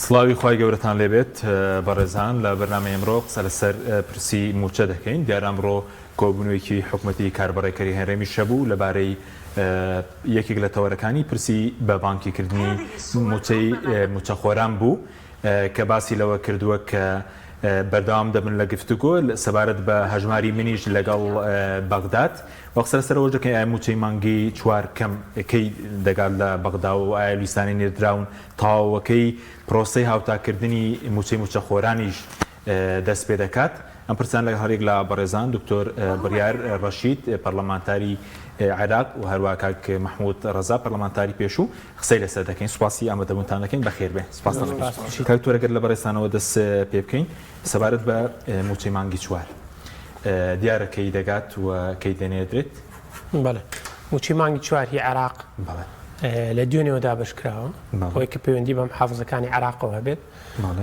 سڵاوی خوای گەورەتان لێبێت بەڕێزان لە بەرنامەی ئەمڕۆ قسە لەسەر پرسی مووچە دەکەین دیارە ئەمڕۆ کۆبوونەوەیەکی حکومەتی کاربەڕێکەری هەرێمیش هەبوو لەبارەی یەکێک لە تەوەرەکانی پرسی بە بانکیکردنی مووچەی مووچەخۆران بوو کە باسی لەوە کردووە کە بەردەوام دەبن لە گفتوگۆ سەبارەت بە هەژماری منیش لەگەڵ بەغداد و قسە لەسەر ئەوەش دەکەین ئایا مووچەی مانگی چوار کەم کەی دەگات لە بەغدا و ئایا لیستانەی نێردراون تەواوەکەی پرۆسەی هاوتاکردنی مووچەی مووچەخۆرانیش دەست پێ دەکات؟ ئەم پرسیان لەگەڵ هەریەک لە بەڕێزان دکتۆر بڕیار ڕەشید پەرلەمانتاری عێراق و هەروە کاک مەحمود ڕەزا پەرلەمانتاری پێشوو قسەی لەسەر دەکەین. سوپاسی ئامادەبوونتان دەکەین. بەخێر بێن. سوپاستان دەکەین. کاک دکتۆر ئەگەر لە بەڕێزتانەوە دەست پێ بکەین سەبارەت بە مووچەی مانگی چوار دیارە کەی دەگات و کەی دەنێردرێت؟ بەڵێ مووچەی مانگی چوار هی عێراق لە دوێنێوە دابەش کراوە. ئەوەی کە پەیوەندی بە محافزەکانی عێراقەوە هەبێت.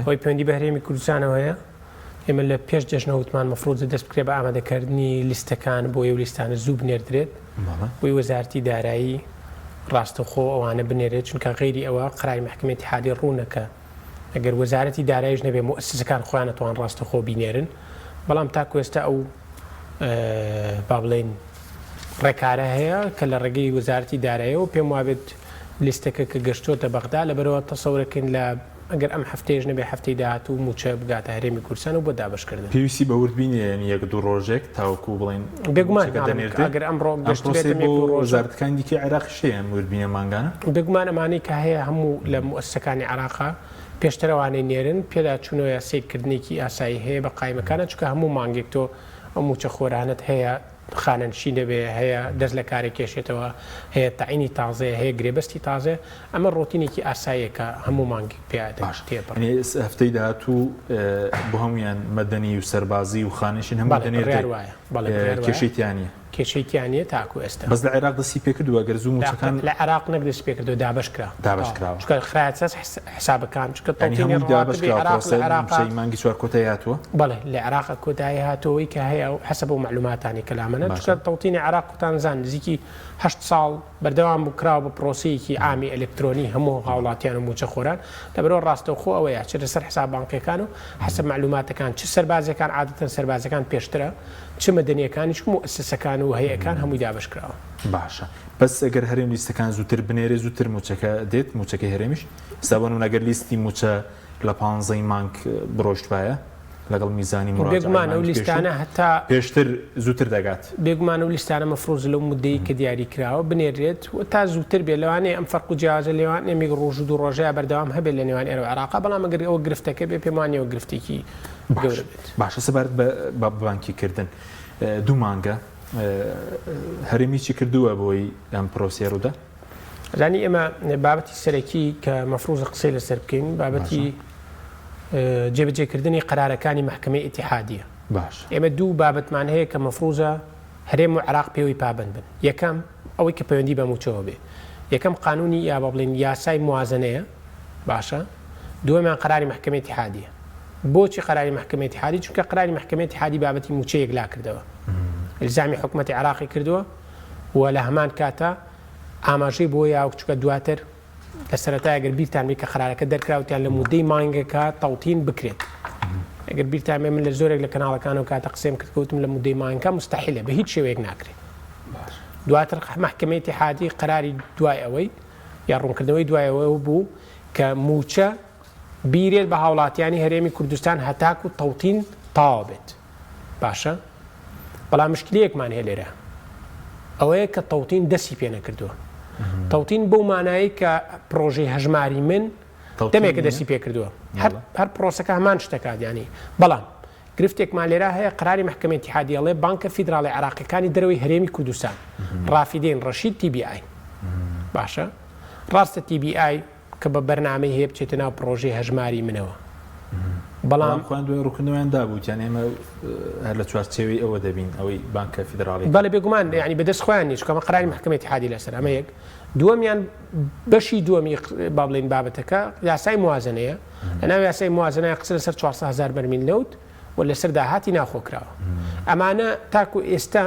ئەوەی پەیوەندی بە هەرێمی کوردستانەوە هەیە ئێمە لە پێش جەژنە وتمان مەفروزە دەست بکرێت بە ئامادەکردنی لیستەکان بۆ ئەو لیستانە زوو بنێردرێت بۆی وەزارەتی دارایی ڕاستەوخۆ ئەوانە بنێرێت چونکە غەیری ئەوە قەراری مەحکەمەی ئیتیحادی ڕوونە کە ئەگەر وەزارەتی داراییش نەبێ موئەسسەکان خۆیان ئەتوان ڕاستەوخۆ بینێرن بەڵام تاکو ئێستا ئەو با بڵێین ڕێکارە هەیە کە لە ڕێگەی وەزارەتی دارایەوە پێم وابێت لیستەکە کە گەشتۆتە بەغدا لەبەرەوە تەسەورەکەین لە ئەگەر ئەم هەفتەیەش نەبێ هەفتەی داهاتوو مووچە بگاتە هەرێمی کوردستان و بۆ دابەشکردن. پێویستی بە وردبینیە یانی یەک دوو ڕۆژێک تاوەکو بڵێین بێگومان مووچەکە دەنێردرێت؟ ئەگەر ئەمڕۆ ئەم پرۆسەیە گەشتبێتم بۆ یەک دوو ڕۆژە. وەزارەتەکانی دیکەی عێراقیش هەیە ئەم وردبینیە مانگانە؟ بێگومان ئەمانەی کە هەیە هەموو لە موئەسسەکانی عێراقە پێشتر ئەوانەی نێرن پێداچوونەوە یا سەیرکردنێکی ئاسایی هەیە بە قایمەکانە چونکە هەموو مانگێک تۆ ئەو مووچەخۆرانەت هەیە خانەنشین دەبێ، هەیە دەست لە کارێک کێشێتەوە، هەیە تەعینی تازەیە، هەیە گرێبەستی تازەیە، ئەمە ڕۆتینێکی ئاساییە کە هەموو مانگێک پیا باش تێپەڕێ. یانی هەفتەی داهاتوو بۆ هەموویان مەدەنی و سەربازی و خانەنشین هەمووی بەڵێ دەنێردرێت بڕیار وایە. بەڵێ بڕیار وایە. کێشەی تیا نییە. کێشەی تیا نییە تاکوو ئێستا. بەس لە عێراق دەستی پێکردووە گەر زوو مووچەکان. لە عێراق نەک دەستی پێکردووە دابەش کرا. دابەش کراوە. چونکە خرایە سەر حسابەکان چونکە یانی تەوتینی هەمووی دابەش ڕەواتبی کراوە عێراق لە پرۆسەی عێراقا مووچەی مانگی چوار کۆتایی هاتووە؟ بەڵێ لە عێراق کۆتایی هاتووەی کە هەیە و حەسەب ئەو مەعلوماتانەی کە لامەنە باشە. چونکە تەوتینی عێراق خۆتان زان نزیکی هەشت ساڵ بەردەوام بوو کراوە بە پرۆسەیەکی عامی ئەلکترۆنی هەموو هاوڵاتیان و مووچەخۆران لەبەرئەوە ڕاستەوخۆ ئەوەیە ئەچێتە سەر حساب بانقیەکان و حەسەب مەعلوماتەکان چ سەربازیەکان عادەتەن سەربازەکان پێشترە چ مەدەنیەکانیش و موئەسەسەکان و هەیئەکان هەمووی دابەش کراوە. باشە بەس ئەگەر هەرێم لیستەکان زووتر بنێرێ زووتر مووچەکە دێت مووچەکەی هەرێمیش ئێستا بۆ نمونە ئەگەر لیستی مووچە لە پانزەی مانگ بڕۆیشتبایە لەگەڵ میزانی مراجعەی بێگومان ئەو مانگی پێشوو لیستانە هەتا پێشتر زووتر دەگات. بێگومان ئەو لیستانە مەفروز لەو مودەی کە دیاری کراوە بنێررێت و تا زووتر بێت لەوانەیە ئەم فەرق و جیاوازە لێوان ئێمیک ڕۆژ و دوو ڕۆژەیا بەردەوام هەبێت لە نێوان ئێرە و عێراقا بەڵام ئەگەر ئەوە گرفتەکە بێت پێم وانیە ئەوە گرفتێکی باش گەورە بێت. باشە سەبارەت بە بە بانکی کردن دوو مانگە هەرێم هیچی کردووە بۆی ئەم پرۆسەیە ڕوودا؟ زانی ئێمە بابەتی سەرەکی کە مەفروزە قسەی لەسەر بکەین بابەتی جێبەجێکردنی قەرارەکانی مەحکەمەی ئیتیحادیە. باش. ئێمە دوو بابەتمان هەیە کە مەفروزە هەرێم و عێراق پێوەی پابەند بن. یەکەم ئەوەی کە پەیوەندی بە مووچەوە بێ. یەکەم قانونی یا با بڵێین یاسای موازەنەیە. باشە. دووەمیان قەراری مەحکەمەی ئیتیحادیە. بۆچی قەراری مەحکەمەی ئیتیحادی؟ چونکە قەراری مەحکەمەی ئیتیحادی بابەتی مووچەی یەکلا کردەوە. ئیلزامی حکومەتی عێراقی کردووە و لە هەمان کاتا ئاماژەی بۆ یاوە چونکە دواتر لە سەرەتای ئەگەر بیرتان بێت کە قەرارەکە دەرکرا وتیان لە مودەی مانگەکە تەوتین بکرێت ئەگەر بیرتان بێت من لە زۆرێک لە کەناڵەکانەوە کاتە قسەیم کرد کەوتم لە مودەی مانگەکە مستحیلە بە هیچ شێوەیەک ناکرێت دواتر مەحکەمەی ئیتیحادی قەراری دوای ئەوەی یا ڕوونکردنەوەی دوای ئەوە بوو کە مووچە بیرێت بە هاوڵاتیانی هەرێمی کوردستان هەتاکو تەوتین تەواو بێت باشە بەڵام مشکلەیەکمان هەیە لێرە ئەوەیە کە تەوتین دەستی پێ نەکردووە تەوتین بەو مانایی کە پرۆژەی هەژماری من دەمێکە دەستی پێ کردووە هەر پرۆسەکە هەمان شتەکات ینی بەڵام گرفتێکمان لێرە هەیە قراری محکمە اتحادی ئەڵێ بانکە فیدراڵی عراقیەکانی دەرەوەی هەرێمی کوردستان ڕافیدین ڕەشید TBI باشە ڕاستە TBI کە بە بەرنامەی هەیە بچێتە ناو پڕۆژەی هەژماری منەوە بەڵام خۆیان دوای ڕوونکردنەوەیان دابوو وتیان ئێمە هەر لە چوارچێوەی ئەوە دەبین ئەوەی بانکە فیدراڵی بەڵێ بێگومان یعنی بەدەست خۆیان نیە چونکە ئەمە قەراری مەحکەمەی ئیتیحادی لەسەر ئەمە یەک دووەمیان بەشی دووەمی با بڵێین بابەتەکە یاسای موازنەیە لەناو یاسای موازنەیە قسە لەسەر 400 هەزار بەرمیل نەوت و لەسەر داهاتی ناوخۆ کراوە ئەمانە تاکو ئێستا.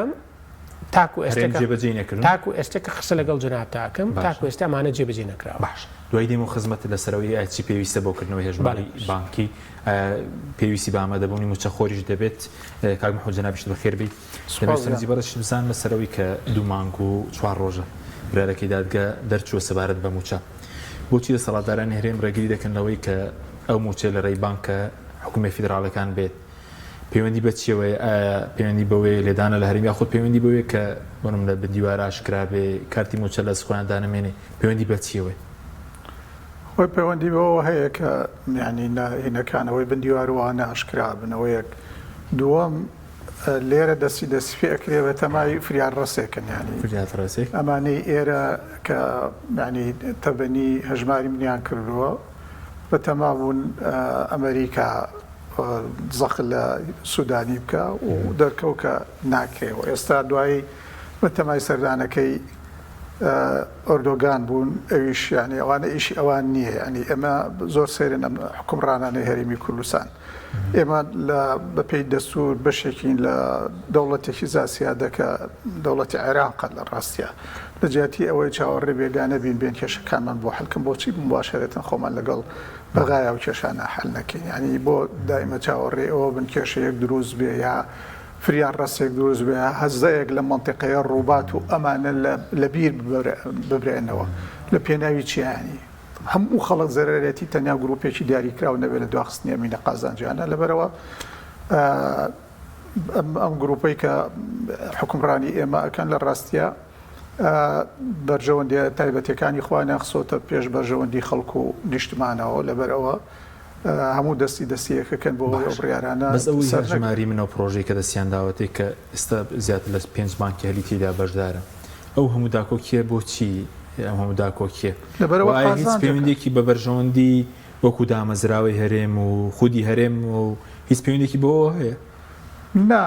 تاکو ئێستا هەرێم جێبەجێی نەکردوون؟ تاکو ئێستا کە قسە لەگەڵ جەنابتا ئەکەم باشە. تاکو ئێستا ئەمانە جێبەجێ نەکراون. باشە دوای دێم و خزمەتت لەسەر ئەوەی ئایا چی پێویستە بۆ کردنەوەی هەژماری بەڵێ. بانکی ئایا پێویستی بە ئامادەبوونی مووچەخۆریش دەبێت؟ کاک محمود جەنابیشت بەخێر بێیت. سوپاس دەمەوێت گیان. سەرنجی بەڕێزیشت بزانم لەسەر ئەوەی کە دوو مانگ و چوار ڕۆژە برارەکەی دادگا دەرچووە سەبارەت بە مووچە. بۆچی دەسەڵاتدارانی هەرێم ڕێگری دەکەن لەوەی کە ئەو مووچەیە لە ڕێی بانکە حکومیە فیدراڵیەکان بێت؟ پەیوەندی بە چیەوەیە؟ ئایا پەیوەندی بەوەیە لێدانە لە هەرێم یاخود پەیوەندی بەوەیە کە بۆ نمونە بن دیوار ئاشکرا بێ کارتی مووچە لە خۆیان دانەمێنێ پەیوەندی بە چیەوەیە؟ خۆی پەیوەندی بەوەوە هەیە کە یانی هینەکان ئەوەی بن دیوار و ئەوانە ئاشکرا بن ئەوە یەک دووەم لێرە دەستی دەستی پێ ئەکرێ بە تەمای فریاد ڕەسێکن یانی فریاد ڕەسێک ئەمانەی ئێرە کە یانی تەبەنی هەژماری منیان کردووە بە تەما بوون ئەمریکا زەق لە سودانی بکا و دەرکەوت کە ناکرێ و ئێستا دوایی بە تەمای سەردانەکەی ئۆردۆگان بوون ئەویش یانی ئەوانە ئیشی ئەوان نییە یانی ئێمە زۆر سەیرن ئەم حوکمڕانانەی هەرێمی کوردستان ئێمە لە بەپێی دەستور بەشێکین لە دەوڵەتێکی زاسیادە کە دەوڵەتی عێراقە لە ڕاستە لە جیاتی ئەوەی چاوەڕێ بێگانە بین بێن کێشەکانمان بۆ حلکەم بۆچی مباشرەتەن خۆمان لەگەڵ بەغایا ئەو کێشانە حەل نەکەین یانی بۆ دایمە چاوەڕێی ئەوە بن کێشەیەک دروست بێ یا فریاد ڕەسێک دروست بێ هەزەیەک لە مەنتیقەیە ڕووبات و ئەمانە لە بیر ببرێنەوە لە پێناوی چیانی هەموو خەڵک زەرەرێتی تەنیا گروپێکی دیاریکراو نەبێت لە دواخستنی ئەمینە قازانجیانە لەبەرەوە ئەم گروپەی کە حکومڕانی ئێمە ئەکەن لە ڕاستیە بەرژەوەندیە تایبەتیەکانی خۆیانیان خستۆتە پێش بەرژەوەندی خەڵک و نیشتمانەوە لەبەر ئەوە هەموو دەستی دەستی یەکەکەن بۆ ئەوەی ئەو بڕیارانە بەس ئەوەی سەر نەگرن. هەژماری من ئەو پڕۆژەی کە دەستیان داوەتێ کە ئێستا زیاتر لە پێنج بانکی هەلی تێیدا بەشدارە ئەو هەموو داکۆکیە بۆچی ئەم هەموو داکۆکیە لەبەرئەوە وە ئایا هیچ قازانج ئەکەن. پەیوەندیەکی بە بەرژەوەندی وەکو دامەزراوەی هەرێم و خودی هەرێم و هیچ پەیوەندیەکی بەوەوە هەیە؟ نا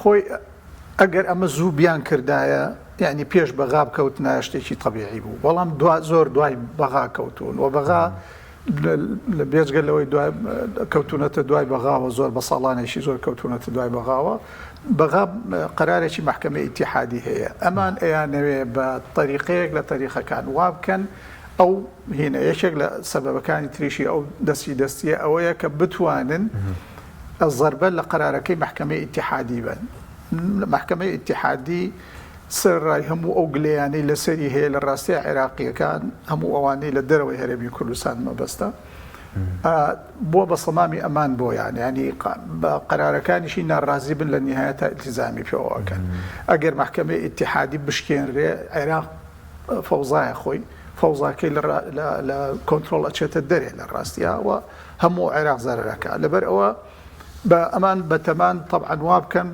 خۆی ئەگەر ئەمە زوو بیان کردایە یانی پێش بەغا بکەوتنایە شتێکی تەبیعی بوو بەڵام دوا زۆر دوای بەغا کەوتون و بەغا لە بێجگە لەوەی دوای کەوتونەتە دوای بەغاوە زۆر بە ساڵانێکی زۆر کەوتونەتە دوای بەغاوە بەغا قەرارێکی مەحکەمەی ئیتیحادی هەیە ئەمان ئەیانەوێ بە تەریقەیەک لە تەریقەکان وا بکەن ئەو هینە یەکێک لە سەبەبەکانی تریشی ئەو دەستی دەستیە ئەوەیە کە بتوانن زەربە لە قەرارەکەی مەحکەمەی ئیتیحادی بەن. مەحکەمەی ئیتیحادی سەرەڕای هەموو ئەو گلەیانەی لەسەری هەیە لە ڕاستیا عێراقییەکان هەموو ئەوانەی لە دەرەوەی هەرێمی کوردستان مەبەستە بووە بە سەمامی ئەمان بۆیان یانی بە قەرارەکانیشی ناڕازی بن لە نیهایەتا ئیلتیزامی پێوە ئەکەن ئەگەر مەحکەمەی ئیتیحادی بشکێنرێ عێراق فەوزایە خۆی فەوزاکەی لە کۆنترۆڵ ئەچێتە دەرێ لە ڕاستیا و هەموو عێراق زەرەر ئەکا لەبەر ئەوە بە ئەمان بەتەمان تەبعەن وا بکەن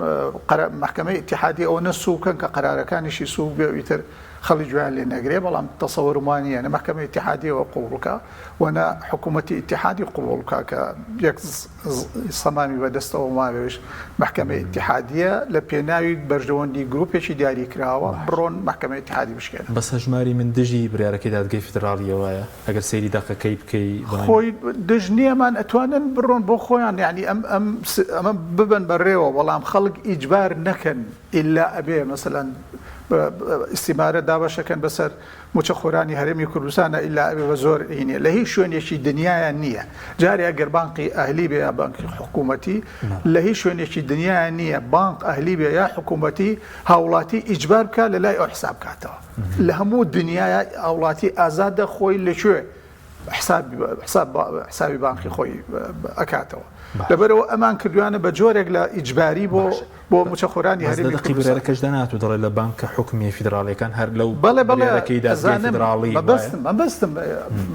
مەحکەمەی ئیتیحادی ئەوە نە سوو بکەن کە قەرارەکانیشی سووک بێ و ئیتر خەڵی گوێیان لێ نەگرێ بەڵام تەسەوەرم وا نییە نە مەحکەمەی ئیتیحادی ئەوە قبوڵ بکا و نە حکوومەتی ئیتیحادی قبوڵ بکا کە یەک سەمامی بەدەستەوە ماوێش مەحکەمەی ئیتیحادیە لە پێناوی بەرژەوەندی گروپێکی دیاری کراوە بڕۆن مەحکەمەی ئیتیحادی بشکێنن. بەس هەژماری من دژی بریارەکەی دادگەی فیدراڵیە وایە؟ ئەگەر سەیری دەقەکەی بکەی بڵێن. خۆی دژ نیە مان ئەتوانن بڕۆن بۆ خۆیان یانی ئەم ئەم ئەمە ببەن بە ڕێوە بەڵام خەڵک ئیجبار نەکەن ئیلا ئەبێ مەسەلەن ئیستیمارە دابەشەکەن بەسەر موچەخۆرانی هەرێمی کوردستانە ئیلا ئەبێ بە زۆر هینێ لە هیچ شوێنێکی دنیایا نییە جارێ ئەگەر بانقی ئەهلی بێ یا بانقی حکوومەتی لە هیچ شوێنێکی دنیایا نییە بانق ئەهلی بێ یا حکوومەتی هاوڵاتی ئیجبار بکا لە لای ئەو حساب کاتەوە لە هەموو دنیایا هاوڵاتی ئازادە خۆی لە کوێ حسابی بانقی خۆی ئەکاتەوە لەبەرەوە ئەمان کردویانە بە جۆرێک لە ئیجباری بۆ بۆ موچەخۆرانی هەرێمی دەقی بڕیارەکەشدا نهاتوو دەڵێ لە بانکە حکومیە فیدراڵیەکان هەر لەو بەڵێ بەڵێ بڕیارەکەی دادگای ئەزانم فیدراڵی وایە. مەبەستم مەبەستم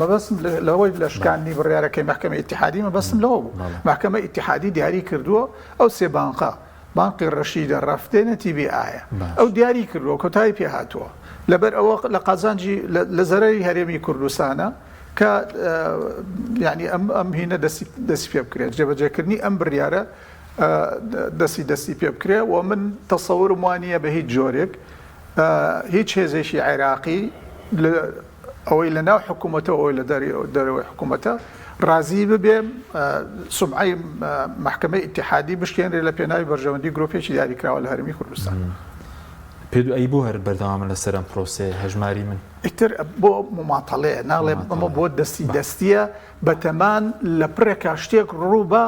مەبەستم لەوەی لە شکاندنی بڕیارەکەی مەحکەمەی ئیتیحادی مەبەستم لەوە بوو مەحکەمەی ئیتیحادی دیاری کردووە ئەو سێ بانقە بانقی ڕەشیدە ڕەفتێنە تی بی ئایە ئەو دیاری کردووە کۆتایی پێ هاتووە لەبەر ئەوە لە قازانجی لە زەرەری هەرێمی کوردستانە کە یعنی ئەم ئەم هینە دەستی دەستی پێ بکرێت جێبەجێکردنی ئەم بڕیارە دەستی دەستی پێ بکرێ و من تەسەورم وا نییە بە هیچ جۆرێک هیچ هێزێکی عێراقی ئەوەی لە ناو حکوومەتە ئەوەی لە دەرەوەی حکوومەتە ڕازی ببێ سومعەی مەحکەمەی ئیتیحادی بشکێنرێ لە پێناوی بەرژەوەندی گرۆپێکی دیاریکراوە لە هەرێمی کوردستان. پێ ئەی بۆ هەر بەردەوامن لەسەر ئەم پرۆسەیە هەژماری من؟ ئیتر بۆ مماتەڵەیە ناڵێم ئەمە بۆ دەستی دەستیە بەتەمان لە پڕێکا شتێک ڕوو بە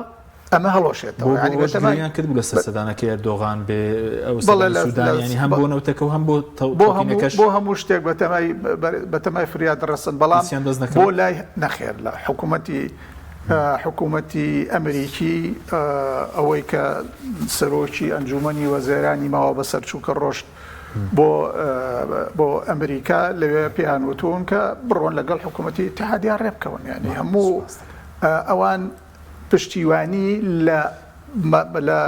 ئەمە هەڵۆشێتەوە بۆ یانی بەتەمان گرنگیان کرد بوو لەسەر سەدانەکەی ئەردۆغان بێ ئەو بەڵێ سەدانی لە سودان لە یانی هەم بۆ نەوتەکە و هەم بۆ بۆ هەموو تەوتینەکەش بۆ هەموو شتێک بەتەمای بەتەمای فریاد ڕەسن بەڵام هیچیان دەست بۆ نەکەوت؟ لای نەخێر لە حکوومەتی حکوومەتی ئەمریکی ئەوەی کە سەرۆکی ئەنجوومەنی وەزێرانی ماوە بەسەر چوو کە ڕۆشت بۆ بۆ ئەمریکا لەوێ پێیان وتوون کە بڕۆن لەگەڵ حکوومەتی ئیتحادیا ڕێ بکەون یانی هەموو ئەوان پشتیوانی لە لە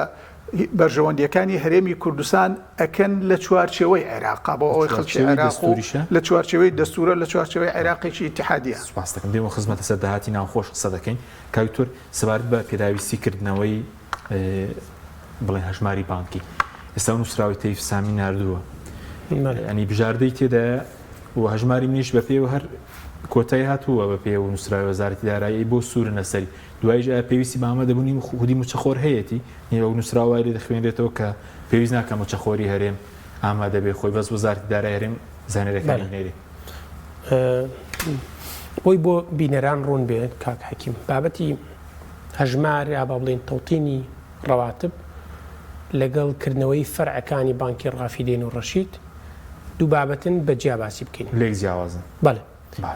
بەرژەوەندییەکانی هەرێمی کوردستان ئەکەن لە چوارچێوەی عێراقا بۆ ئەوەی خەڵکی عێراق و لە چوارچێوەی دەستوورە لە چوارچێوەی عێراقێکی ئیتیحادییە. سوپاست دەکەم. دێمەوە خزمەت لەسەر داهاتی ناوخۆش قسە دەکەین. کاک دکتۆر سەبارەت بە پێداویستی کردنەوەی بڵێن هەژماری بانکی ئێستا ئەو نووسراوەی تەیف سامی ناردووە ینی بژاردەی تێدایە و هەژماری منیش بە پێوە هەر کۆتایی هاتووە بە پێ و نووسراوی وەزارەتی دارایی بۆ سوورن لەسەری دوایش ئایا پێویستی بە ئامادەبوونی خودی مووچەخۆر هەیەتی؟ نییە وەک نووسراوە وای لێ دەخوێنرێتەوە کە پێویست ناکا مووچەخۆری هەرێم ئامادە بێ خۆی بەس وەزارەتی دارایی هەرێم زانیارییەکانی بەڵێ. بنێرێ. بۆی بۆ بینەران ڕوون بێ کاک حەکیم بابەتی هەژمار یا با بڵێین تەوتینی ڕەواتب لەگەڵ کردنەوەی فەرعەکانی بانکی ڕافیدەین و ڕەشید دوو بابەتن بە جیا باسی بکەین. لێک جیاوازن. بەڵێ.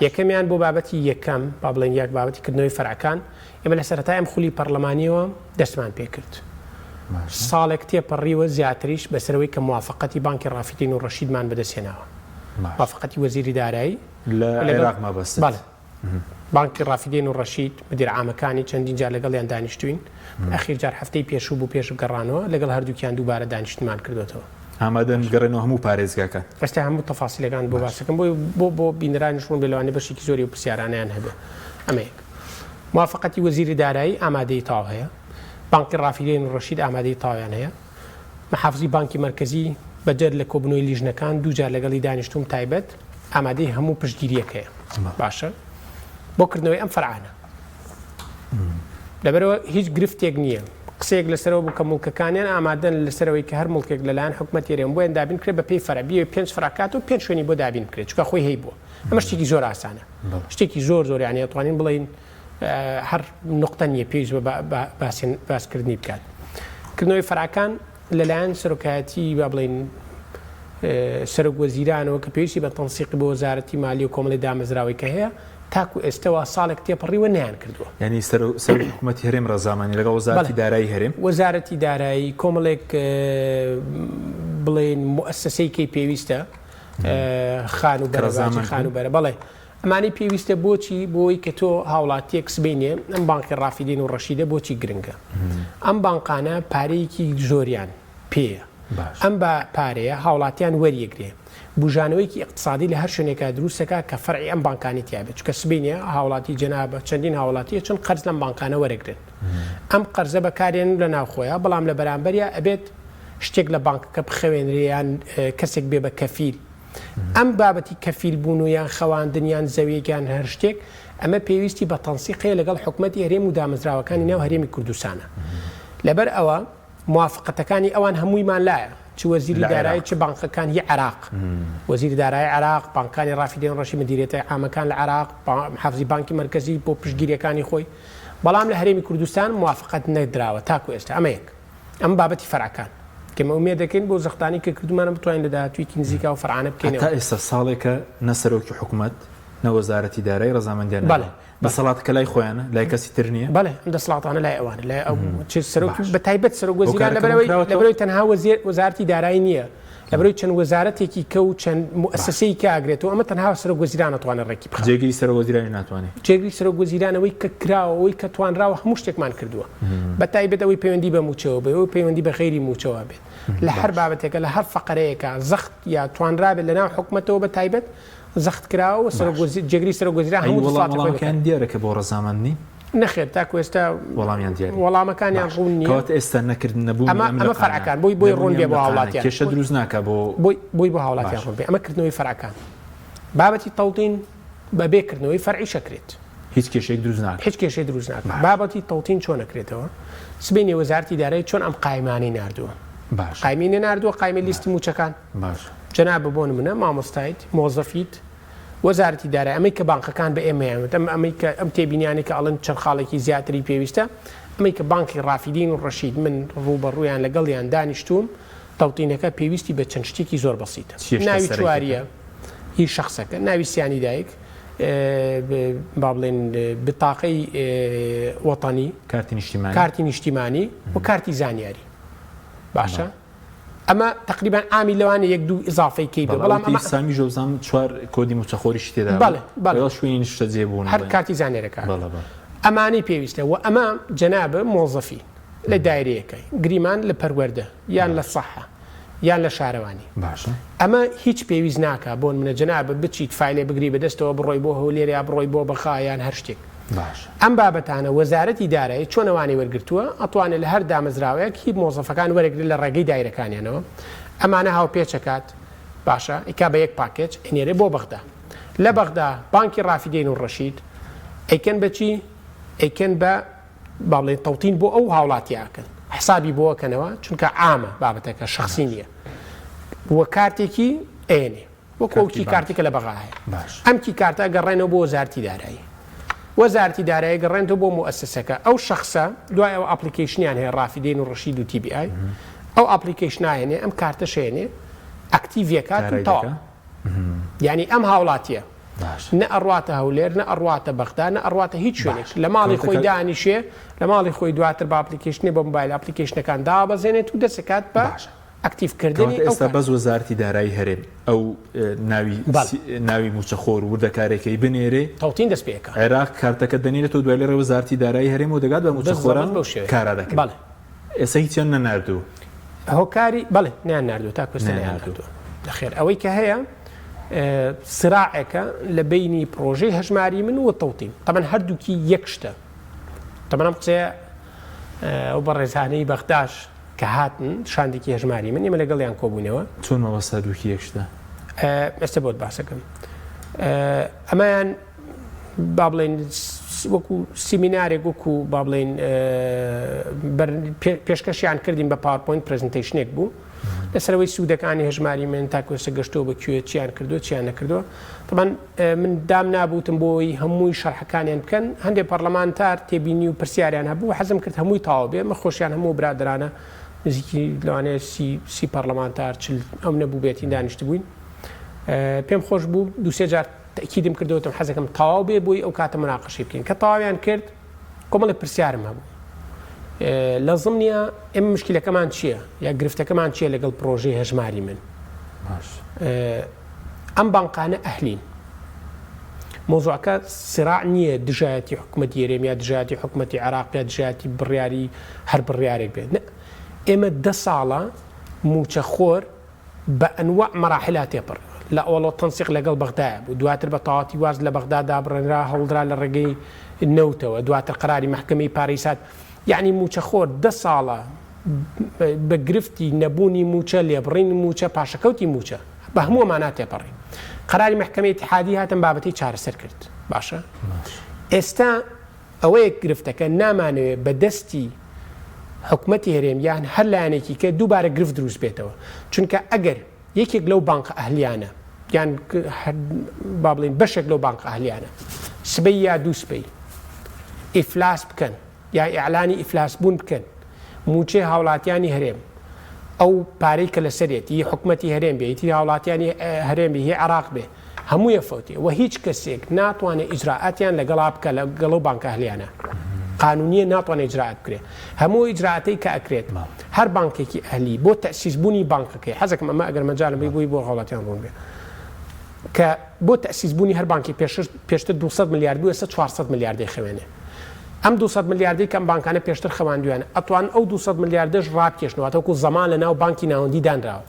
یەکەمیان بۆ بابەتی یەکەم، با بڵێین یەک بابەتی کردنەوەی فەرعەکان، ئێمە لە سەرەتای ئەم خولی پەڕلەمانییەوە دەستمان پێکرد. ساڵێک تێپەڕیوە زیاتریش بەسەرەوەی کە موافەقەتی بانکی ڕافیدەین و ڕەشیدمان بەدەست هێناوە. موافەقەتی وەزیری دارایی. لە عێراق مەبەستت؟ بەڵێ. بانکی ڕافیدەین و ڕەشید، مدیر عامەکانی چەندین جار لەگەڵیان دانیشتووین. ئەخیر جار هەفتەی پێشوو بوو پێش گەڕانەوە، لەگەڵ هەردووکیان دووبارە دانیشتنمان کردۆتەوە. ئامادەن بگەڕێنەوە هەموو پارێزگاکان. ئێستا هەموو تەفاسیلەکان بۆ باس دەکەم بۆی بۆ بۆ بینەرانیش ڕوون بێ لەوانەیە بەشێکی زۆری ئەو پرسیارانەیان هەبێ. ئەمە یەک. موافەقەتی وەزیری دارایی ئامادەیی تەواو هەیە. بانقی ڕافیدەین و ڕەشید ئامادەیی تەواویان هەیە. محافزی بانکی مەرکەزی بەدەر لە کۆبوونەوەی لیژنەکان دوو جار لەگەڵی دانیشتووم تایبەت ئامادەی هەموو پشتگیرییەک هەیە. باشە بۆ کردنەوەی ئەم فەرعانە. لەبەرئەوە هیچ گرفتێک نییە. قسەیەک لەسەرەوە بوو کە موڵکەکانیان ئامادەن لەسەرەوەی کە هەر موڵکێک لەلایەن حکومەتی هەرێم بۆیان دابین بکرێت بەپێی فەرع بیەوێت پێنج فەرع کاتەوە پێنج شوێنی بۆ دابین بکرێت چونکە خۆی هەیبووە ئەمە شتێکی زۆر ئاسانە شتێکی زۆر زۆر یانی ئەتوانین بڵێین هەر نوقتە نییە پێویست بە باسکردنی بکات کردنەوەی فەرعەکان لەلایەن سەرۆکایەتی با بڵێین سەرۆک وەزیرانەوە کە پێویستی بە تەنسیقی بۆ وەزارەتی مالی و کۆمەڵی دامەزراوەی کە هەیە تاکو ئێستە وا ساڵێک تێپەڕیوە نەیان کردووە. یانی سەرۆکی حکوومەتی هەرێم ڕەزامەنی لەگەڵ وەزارەتی دارایی هەرێم؟ وەزارەتی دارایی کۆمەڵێک بڵێین موئەسەسەی کەی پێویستە خانووبەرە باجی خانووبەرە بەڵێ ئەمانەی پێویستە بۆچی بۆی کە تۆ هاوڵاتیەک سبەینێ ئەم بانقی ڕافیدین و ڕەشیدە بۆچی گرنگە ئەم بانقانە پارەیەکی زۆریان پێیە ئەم بە پارەیە هاوڵاتیان وەریەگرێ بوژانەوەیەکی ئیقتسادی لە هەر شوێنێکا دروستەکا کە فەرعی ئەم بانکانەی تیا بێت چونکە سبەینێ هاوڵاتی جەنابە چەندین هاوڵاتی ئەچن قەرز لەم بانکانە وەرەگرن ئەم قەرزە بەکارێن لە ناوخۆیا بەڵام لە بەرامبەریا ئەبێت شتێک لە بانکەکە بخەوێنرێ یان کەسێک بێ بە کەفیل ئەم بابەتی کەفیل بوون و یان خەواندن یان زەویەک یان هەر شتێک ئەمە پێویستی بە تەنسیق هەیە لەگەڵ حکومەتی هەرێم و دامەزراوەکانی ناو هەرێمی کوردستانە لەبەر ئەوە موافقەتەکانی ئەوان هەموویمان لایە چ وەزیری دارایی چ بانقەکان هی عێراق وەزیری دارایی عێراق بانکانی ڕافیدەین ڕەشی مدیریەتە عامەکان لە عێراق محافزی بانکی مەرکەزی بۆ پشتگیریەکانی خۆی بەڵام لە هەرێمی کوردستان موافقەت نەدراوە تاکو ئێستا ئەمە یەک ئەم بابەتی فەرعەکان کە ئێمە ئومێد دەکەین بۆ زەختانی کە کردومانە بتوانین لە داهاتوویەکی نزیکا و فەرعانە بکەینەوە. هەتا ئێستا ساڵێکە نە سەرۆکی حکومەت نە وەزارەتی دارایی ڕەزامەندیان نەداوە. بەڵێ. دەسەڵاتەکە لای خۆیانە لای کەسی تر نییە؟ بەڵێ ئەم دەسەڵاتانە لای ئەوانە لای ئەو چ سەرۆک بە تایبەت سەرۆک وەزیران لەبەرئەوەی لەبەرئەوەی تەنها وەزیر وەزارەتی دارایی نییە لەبەرئەوەی چەند وەزارەتێکی کە و چەند موئەسەسەی کە ئەگرێتەوە ئەمە تەنها سەرۆک وەزیران ئەتوانێت ڕێکی بخات. جێگری سەرۆک وەزیرانیش ناتوانێت؟ جێگری سەرۆک وەزیران ئەوەی کە کراوە ئەوەی کە توانراوە هەموو شتێکمان کردووە بە تایبەت ئەوەی پەیوەندی بە مووچەوە بێت ئەوەی پەیوەندی بە غەیری مووچەوە بێت لە هەر بابەتێکە لە هەر فەقەرەیەکە زەخت یا توانرابێت لەناو حکومەتەوە بە تایبەت زەخت کراوە و سەرۆک وەزیر جێگری سەرۆک وەزیران ئەی هەموو وەڵام دەسەڵاتی خۆی وەڵامەکەیان بەکار دیارە کە بۆ ڕەزامەند نین؟ نەخێر تاکو ئێستا وەڵامیان دیار نییە. وەڵامەکانیان باش ڕوون نییە. کەواتە ئێستا نەکردن نەبوونی ئەمە ئەم ئەمە لقانە فەرعەکان بۆی بۆی ڕوون نەبوونی بێ ئەم بۆ لقانە هاوڵاتیان کێشە دروست ناکا بۆ بۆی بۆی بۆ هاوڵاتیان باش. ڕوون بێ ئەمە کردنەوەی فەرعەکان بابەتی تەوتین بەبێ کردنەوەی فەرعیش ئەکرێت. هیچ کێشەیەک دروست ناکا. هیچ کێشەی دروست ناکا. بابەتی تەوتین چۆن ئەکرێتەوە؟ سبەینێ وەزارەتی دارایی چۆن ئەم قایمانەی ناردووە؟ باشە. قایمەی نەناردووە قایمەی لیستی مووچەکان. باشە. جەنابت بۆ نموونە مامۆستایت، مۆزەفیت، وەزارەتی دارایی ئەمەی کە بانقەکان بە ئێمەیان وت، ئەم ئەمەی کە ئەم تێبینیانەی کە ئەڵێن چەند خاڵێکی زیاتری پێویستە، ئەمەی کە بانقی ڕافیدین و ڕەشید من ڕووبەڕوویان لەگەڵیان دانیشتووم، تەوتینەکە پێویستی بە چەند شتێکی زۆر بەسیتە. چییە شتە ناوی سەرەکیەکە؟ چواریە هی شەخسەکە، ناوی سیانی دایک، با بڵێین بتاقەی وەتەنی، کارتی نیشتیمانی، کارتی نیشتیمانی و کارتی زانیاری. باشە ئەمە تقریبان ئامی لەوانە یەک دوو ئیزافەی کەی بێ بەڵام ئەمە سامی ژۆزان چوار کۆدی موچەخۆریشی تێدا بەڵێ بەڵێ شوێنی نیشتەجێ بوون هەر کارتی زانیارەکە ئەمانەی پێویستە و ئەمە جەنابە مۆزەفی لە دایرەیەکەی گریمان لە پەروەردە یان لە سەحە یان لە شارەوانی باشە. ئەمە هیچ پێویست ناکا بۆنمونە جەنابت بچیت فایلێ بگری بەدەستەوە بڕۆی بۆ هەولێر یا بڕۆی بۆ بەغا یان هەر شتێک باشە. ئەم بابەتانە وەزارەتی دارایی چۆن ئەوانەی وەرگرتووە ئەتوانێ لە هەر دامەزراوەیەک هی مۆزەفەکان وەرەگرێت لە ڕێگەی دایرەکانیانەوە ئەمانە هاوپێچەکات باشە ئەیکا بە یەک package ئەینێرێ بۆ بەغدا لە بەغدا بانکی ڕافیدەین و ڕەشید ئەیکەن بە چی ئەیکەن بە با بڵێین تەوتین بۆ ئەو هاوڵاتیە ئەکەن حسابی بۆ ئەکەنەوە چونکە عامە بابەتەکە شەخسی نییە و کارتێکی ئەیەنێ وەکو ئەو key card ێکە لە بەغا هەیە ئەم key card ە گەڕێنەوە بۆ وەزارتی دارایی وەزارتی دارایی گەڕێنەوە بۆ موئەسەسەکە ئەو شەخسە دوای ئەو application یان هەیە ڕافیدەین و ڕەشید و TBI ئەو application ئەهێنێ ئەم کارتەش هێنێ active ەکات و تەواو یانی ئەم هاوڵاتیە نە ئەڕواتە هەولێر نە ئەڕواتە بەغدا نە ئەڕواتە هیچ شوێنێک لە ماڵی خۆی دانیشێ لە ماڵی خۆی دواتر بە application ێ بە مۆبایل application ەکان دابەزێنێت و دەسەکات بە ئەکتیڤکردنی ئێستا بەس وەزارتی دارایی هەرێم ئەو ناوی ناوی موچەخۆر وردەکارێکەی بنێرێ تەوتین دەست پێکە عێراق کارتەکە دەنێرێتەوە دوای لە ڕێ وەزارتی دارایی هەرێم و دەگات بە موچەخۆران کارا دەکرێت. ئێستا هیچیان نەناردوو. هۆکاری بەڵێ نیان ناردوو تا کوێستە نیان ناردوو نەخێر ئەوەی کە هەیە سراعێکە لە بینی پرۆژەی هەژماری من و تەوتین تەبەن هەردووکی یەک شتە تەبەن ئەم قسەیە ئەو بەڕێزانەی بەغداش کە هاتن شاندێکی هەژماری من ئێمە لەگەڵیان کۆبوونەوە چۆن مەبەست هەردووکی یەک شتە ئێستا بۆت باسەکەم ئەمەیان با بڵێین وەکو سیمینارێک وەکو با بڵێین پێشکەشیان کردین بە PowerPoint presentation ێک بوو لەسەرەوەی سوودەکانی هەژماری من تاکو ئێستا گەشتووە بە کوێ چیان کردو چیان نەکردووە طبعا من دام نابوتم بۆی هەمووی شەرحەکانیان بکەن هەندێک پەرلەمانتار تێبینی و پرسیاریان هەبوو حەزم کرد هەمووی تەواو بێ مە خۆشیان هەموو برادرانە نزیکی لەوانەیە سی پەرلەمانتار چل ئەو نەبوو بێتین دانیشتبووین پێم خۆش بوو دوسێ جار تەئکیدم کردەوە وتم حەزەکەم تەواو بێ بۆی ئەو کاتە موناقەشەی بکەین کە تەواویان کرد کۆمەڵێک پرسیارم هەبوو لە زمنیە ئێمە مشکلەکەمان چییە یا گرفتەکەمان چییە لەگەڵ پرۆژەی هەژماری من ئەم بانقانە ئەهلین مۆزوعەکە سراع نییە دژایەتی حکوومەتی هەرێم یا دژایەتی حکوومەتی عێراق یا دژایەتی بڕیاری هەر بڕیارێک بێت ئێمە دە ساڵە موچەخۆر بە ئەنواع مەراحیلا تێپەڕیوە. لە ئەوەڵەوە تەنسیق لەگەڵ بەغدایە بوو، دواتر بە تەواوەتی واز لە بەغدا دابڕێنرا، هەوڵدرا لە ڕێگەی نەوتەوە، دواتر قەراری مەحکەمەی پاریس هات. یەعنی مووچەخۆر دە ساڵە بە گرفتی نەبوونی مووچە، لێبڕینی مووچە، پاشەکەوتی مووچە، بە هەموو ئەمانە تێپەڕی. قەراری مەحکەمەی ئیتیحادی هات ئەم بابەتەی چارەسەر کرد. باشە ئێستا ئەوەیە گرفتەکە، نامانەوێ بە دەستی حکومەتی هەرێم یان هەر لایەنێکی کە دووبارە گرفت دروست بێتەوە، چونکە ئەگەر یەکێک لەو بانقە ئەهلیانە یان با بڵێین بەشێک لەو بانقە ئەهلیانە سبەی یا دوو سبەی ئیفلاس بکەن یا ئیعلانی ئیفلاس بوون بکەن مووچەی هاوڵاتیانی هەرێم ئەو پارەی کە لەسەرێتی هی حکومەتی هەرێم بێ هی هاوڵاتیانی هەرێم بێ هی عێراق بێ هەمووی ئەفەوتێ وە هیچ کەسێک ناتوانێ ئیجرائاتیان لەگەڵا بکا لەگەڵ ئەو بانکە ئەهلیانە قانونیە ناتوانێ ئیجرائات بکرێ هەموو ئیجرائاتەی کە ئەکرێت هەر بانکێکی ئەهلی بۆ تەئسیس بوونی بانکەکەی حەزەکەم ئەمە ئەگەر مەجالم بی بۆی بۆ هاوڵاتیان ڕوون بێ کە بۆ تەئسیس بوونی هەر بانکی پێشتر پێشتر 200 ملیارد بوو ئێستا 400 ملیاردەی خەوێنێ ئەم 200 ملیاردەی کە ئەم بانکانە پێشتر خەواندویانە ئەتوان ئەو 200 ملیاردەش ڕابکێشن واتە وەکو زەمان لە ناو بانکی ناوەندی دانراوە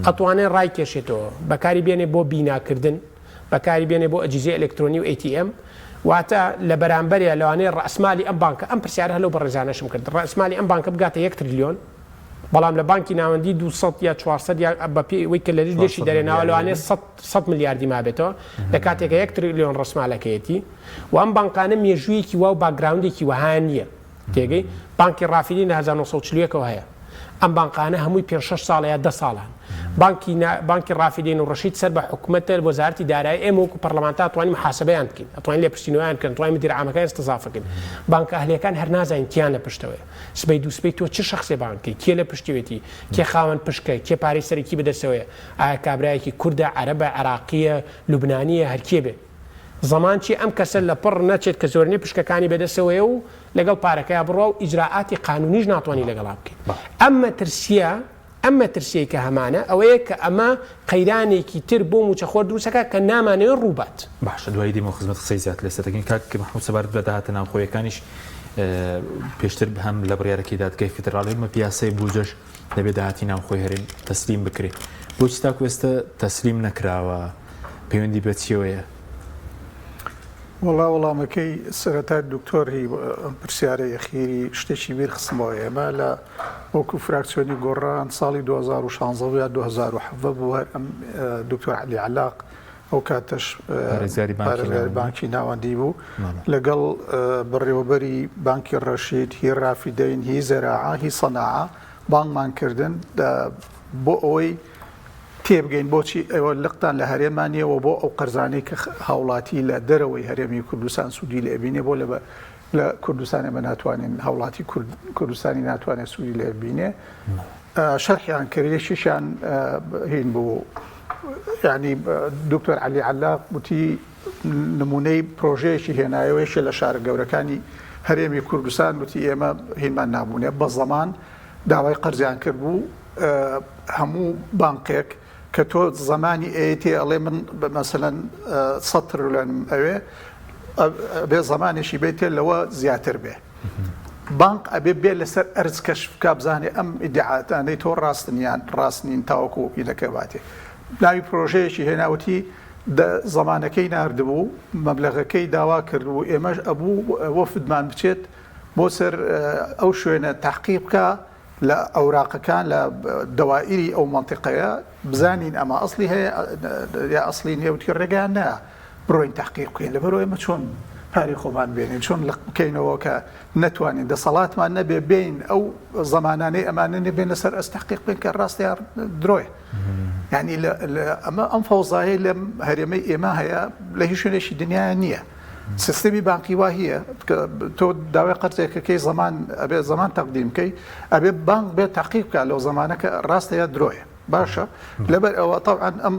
ئەتوانێ ڕایکێشێتەوە بەکاری بێنێ بۆ بیناکردن، بەکاری بێنێ بۆ ئەجیزەی ئەلکترۆنی و ATM، واتە لە بەرامبەریا لەوانەیە ڕەئسمالی ئەم بانکە، ئەم پرسیارە هەر لەو بەڕێزانەشم کرد، ڕەئسمالی ئەم بانکە بگاتە یەک ترلیۆن، بەڵام لە بانکی ناوەندی 200 یا 400 یا بە پێی ئەوەی کە لە لێشی دەرێناوە لەوانەیە 100 ملیاردی مابێتەوە، لە کاتێکا یەک ترلیۆن ڕەسمالەکەیەتی و ئەم بانکانە مێژوویەکی وا و background ێکی وەهایان نییە. تێگەی؟ بانکی ڕافیدین لە 1941 ەوە هەیە. ئەم بانقانە هەمووی پێنج شەش ساڵە یا دە ساڵە هەن. بانکی نا بانکی ڕافیدەین و ڕەشید سەر بە حکومەتە وەزارەتی دارایی ئێمە وەکو پەرلەمانتار ئەتوانین محاسبەیان بکەین ئەتوانین لێپرسینەوەیان بکەن ئەتوانین مدیر عامەکان استضافە بکەین بانکە ئەهلیەکان هەر نازانین کێیان لە پشتەوەیە سبەی دوو سبەی تۆ چ شەخسێ بانگ بکەی کێ لە پشتیوێتی کێ خاوەن پشکە کێ پارەی سەرەکی بەدەستەوەیە ئایا کابرایەکی کوردە عەرەبە عێراقیە لوبنانیە هەرکێ بێ زەمان چیە ئەم کەسە لەپڕ نەچێت کە زۆرینەی پشکەکانی بەدەستەوەیە و لەگەڵ پارەکەیا بڕوا و ئیجرائاتی قانونیش ناتوانی لەگەڵا بکەیت ئەم مەترسیە ئەم مەترسیەی کە هەمانە ئەوەیە کە ئەمە قەیرانێکی تر بۆ موچەخۆر دروست ئەکات کە نامانەوێت ڕووبات. باشە دوایی دێمەوە خزمەت قسەی زیاتر لەسەر دەکەین کاک مەحمود سەبارەت بە داهاتە ناوخۆیەکانیش پێشتر هەم لە بڕیارەکەی دادگای فیدراڵی و پیاسەی بودجەش دەبێت داهاتی ناوخۆی هەرێم تەسلیم بکرێت بۆچی تاکو ئێستا تەسلیم نەکراوە پەیوەندی بە چیەوەیە؟ وەڵا وەڵامەکەی سەرەتا دکتۆر هی ئەم پرسیارەی ئەخیری شتێکی بیر خستمەوە ئێمە لە وەکو فراکسیۆنی گۆڕان ساڵی 2016 بوو یا 2017 بوو هەر ئەم دکتۆر عەلی عەلاق ئەو کاتەش پارێزگاری بانکی پارێزگاری ناوەندی. بانکی ناوەندی بوو بەڵێ. لەگەڵ بەڕێوەبەری بانکی ڕەشید هی ڕافیدەین هی زەراعە هی سەناعە بانگمان کردن بۆ ئەوەی تێبگەین بۆچی ئێوە لقتان لە هەرێما نییە و بۆ ئەو قەرزانەی کە هاوڵاتی لە دەرەوەی هەرێمی کوردستان سوودی لێ بینێ بۆ لە لە کوردستان ئێمە ناتوانین هاوڵاتی کوردستانی ناتوانێت سوودی لێ بینێ شەرحیان کرد یەکێکیان هین بوو ینی دکتۆر علی علاق وتی نمونەی پرۆژەیەکی هێنایەوە یەکێ لە شارە گەورەکانی هەرێمی کوردستان وتی ئێمە هینمان نابوونێ بە زەمان داوای قەرزیان کرد بوو هەموو بانقێک کە تۆ زەمانی ئەیەتێ ئەڵێ من مەسەلەن سە ترلێنم ئەوێ ئەبێ زەمانێکی بێتێ لەوە زیاتر بێ بانق ئەبێ بێ لەسەر ئەرز کەشف بکا بزانێ ئەم ئیدعاتانەی تۆ ڕاستن یان ڕاست نین تاوەکو ئیلەکە باتێ ناوی پرۆژەیەکی هێناوتی زەمانەکەی ناردبوو مەبلەغەکەی داوا کردبوو ئێمەش ئەبوو وەفدمان بچێت بۆ سەر ئەو شوێنە تحقیق بکە لە ئەوراقەکان لە دەوائیری ئەو مەنتیقەیە بزانین ئەمە ئەسڵی هەیە یا ئەسڵی نییە وتی ڕێگەیان نایە بڕۆین تحقیق بکەین لەبەرەوە ئێمە چۆن پارەی خۆمان بێنین چۆن لق بکەینەوە کە نەتوانین دەسەڵاتمان نەبێ بین ئەو زەمانانەی ئەمانە نەبێن لەسەر ئەس تحقیق بکەین کە ڕاستە یا درۆیە یعنی ئەمە ئەم فەوزایەی لەم هەرێمەی ئێمە هەیە لە هیچ شوێنێکی دنیا نییە سیستمی بانقی وا هەیە کە تۆ داوای قەرزێکەکەی زەمان ئەبێ زەمان تەقدیم بکەی ئەبێ بانق بێ تەقیق بکات لەو زەمانە کە ڕاستە یا درۆیە باشە لەبەر ئەوە تەبعەن ئەم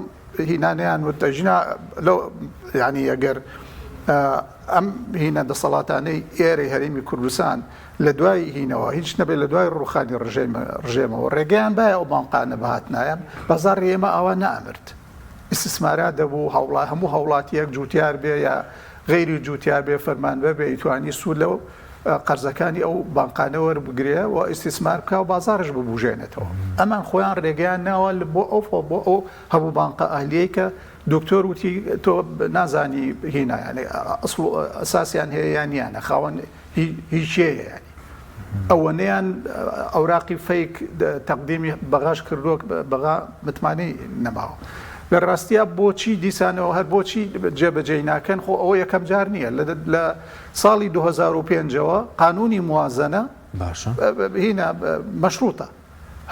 هینانیان وتە ژنا لەو یعنی ئەگەر ئەم هینە دەسەڵاتانەی ئێرەی هەرێمی کوردستان لە دوای هینەوە هیچ نەبێت لە دوای ڕوخانی ڕژێمەوە ڕێگەیان باە ئەو بانقانە بهاتنایە بازاڕی ئێمە ئاوا نەئەمرد ئیستسمارات دەبوو هاوڵا هەموو هاوڵاتیەک جوتیار بێ یا غەیری جوتیار بێ فەرمانبەر بێ ئیتوانی سوود لەو قەرزەکانی ئەو بانقانە وەربگرێ و ئیستیسمار بکا و بازاڕش ببوژێنێتەوە ئەمان خۆیان ڕێگەیان ناوە بۆ ئەو بۆ ئەو هەموو بانقە ئەهلیەی کە دکتۆر وتی تۆ نازانی هینا یعنی ئەسڵ و ئەساسیان هەیە یان نیانە خاوەن هی کێیە یعنی ئەوەنەیان ئەوراقی فەیک تەقدیمی بەغاش کردووە بەغا متمانەی نەماوە. لە ڕاستیا بۆچی دیسانەوە هەر بۆچی جێبەجێی ناکەن خۆ ئەوە یەکەم جار نییە لە ساڵی 2005ەوە قانونی موازنە باشە هینا مەشروتە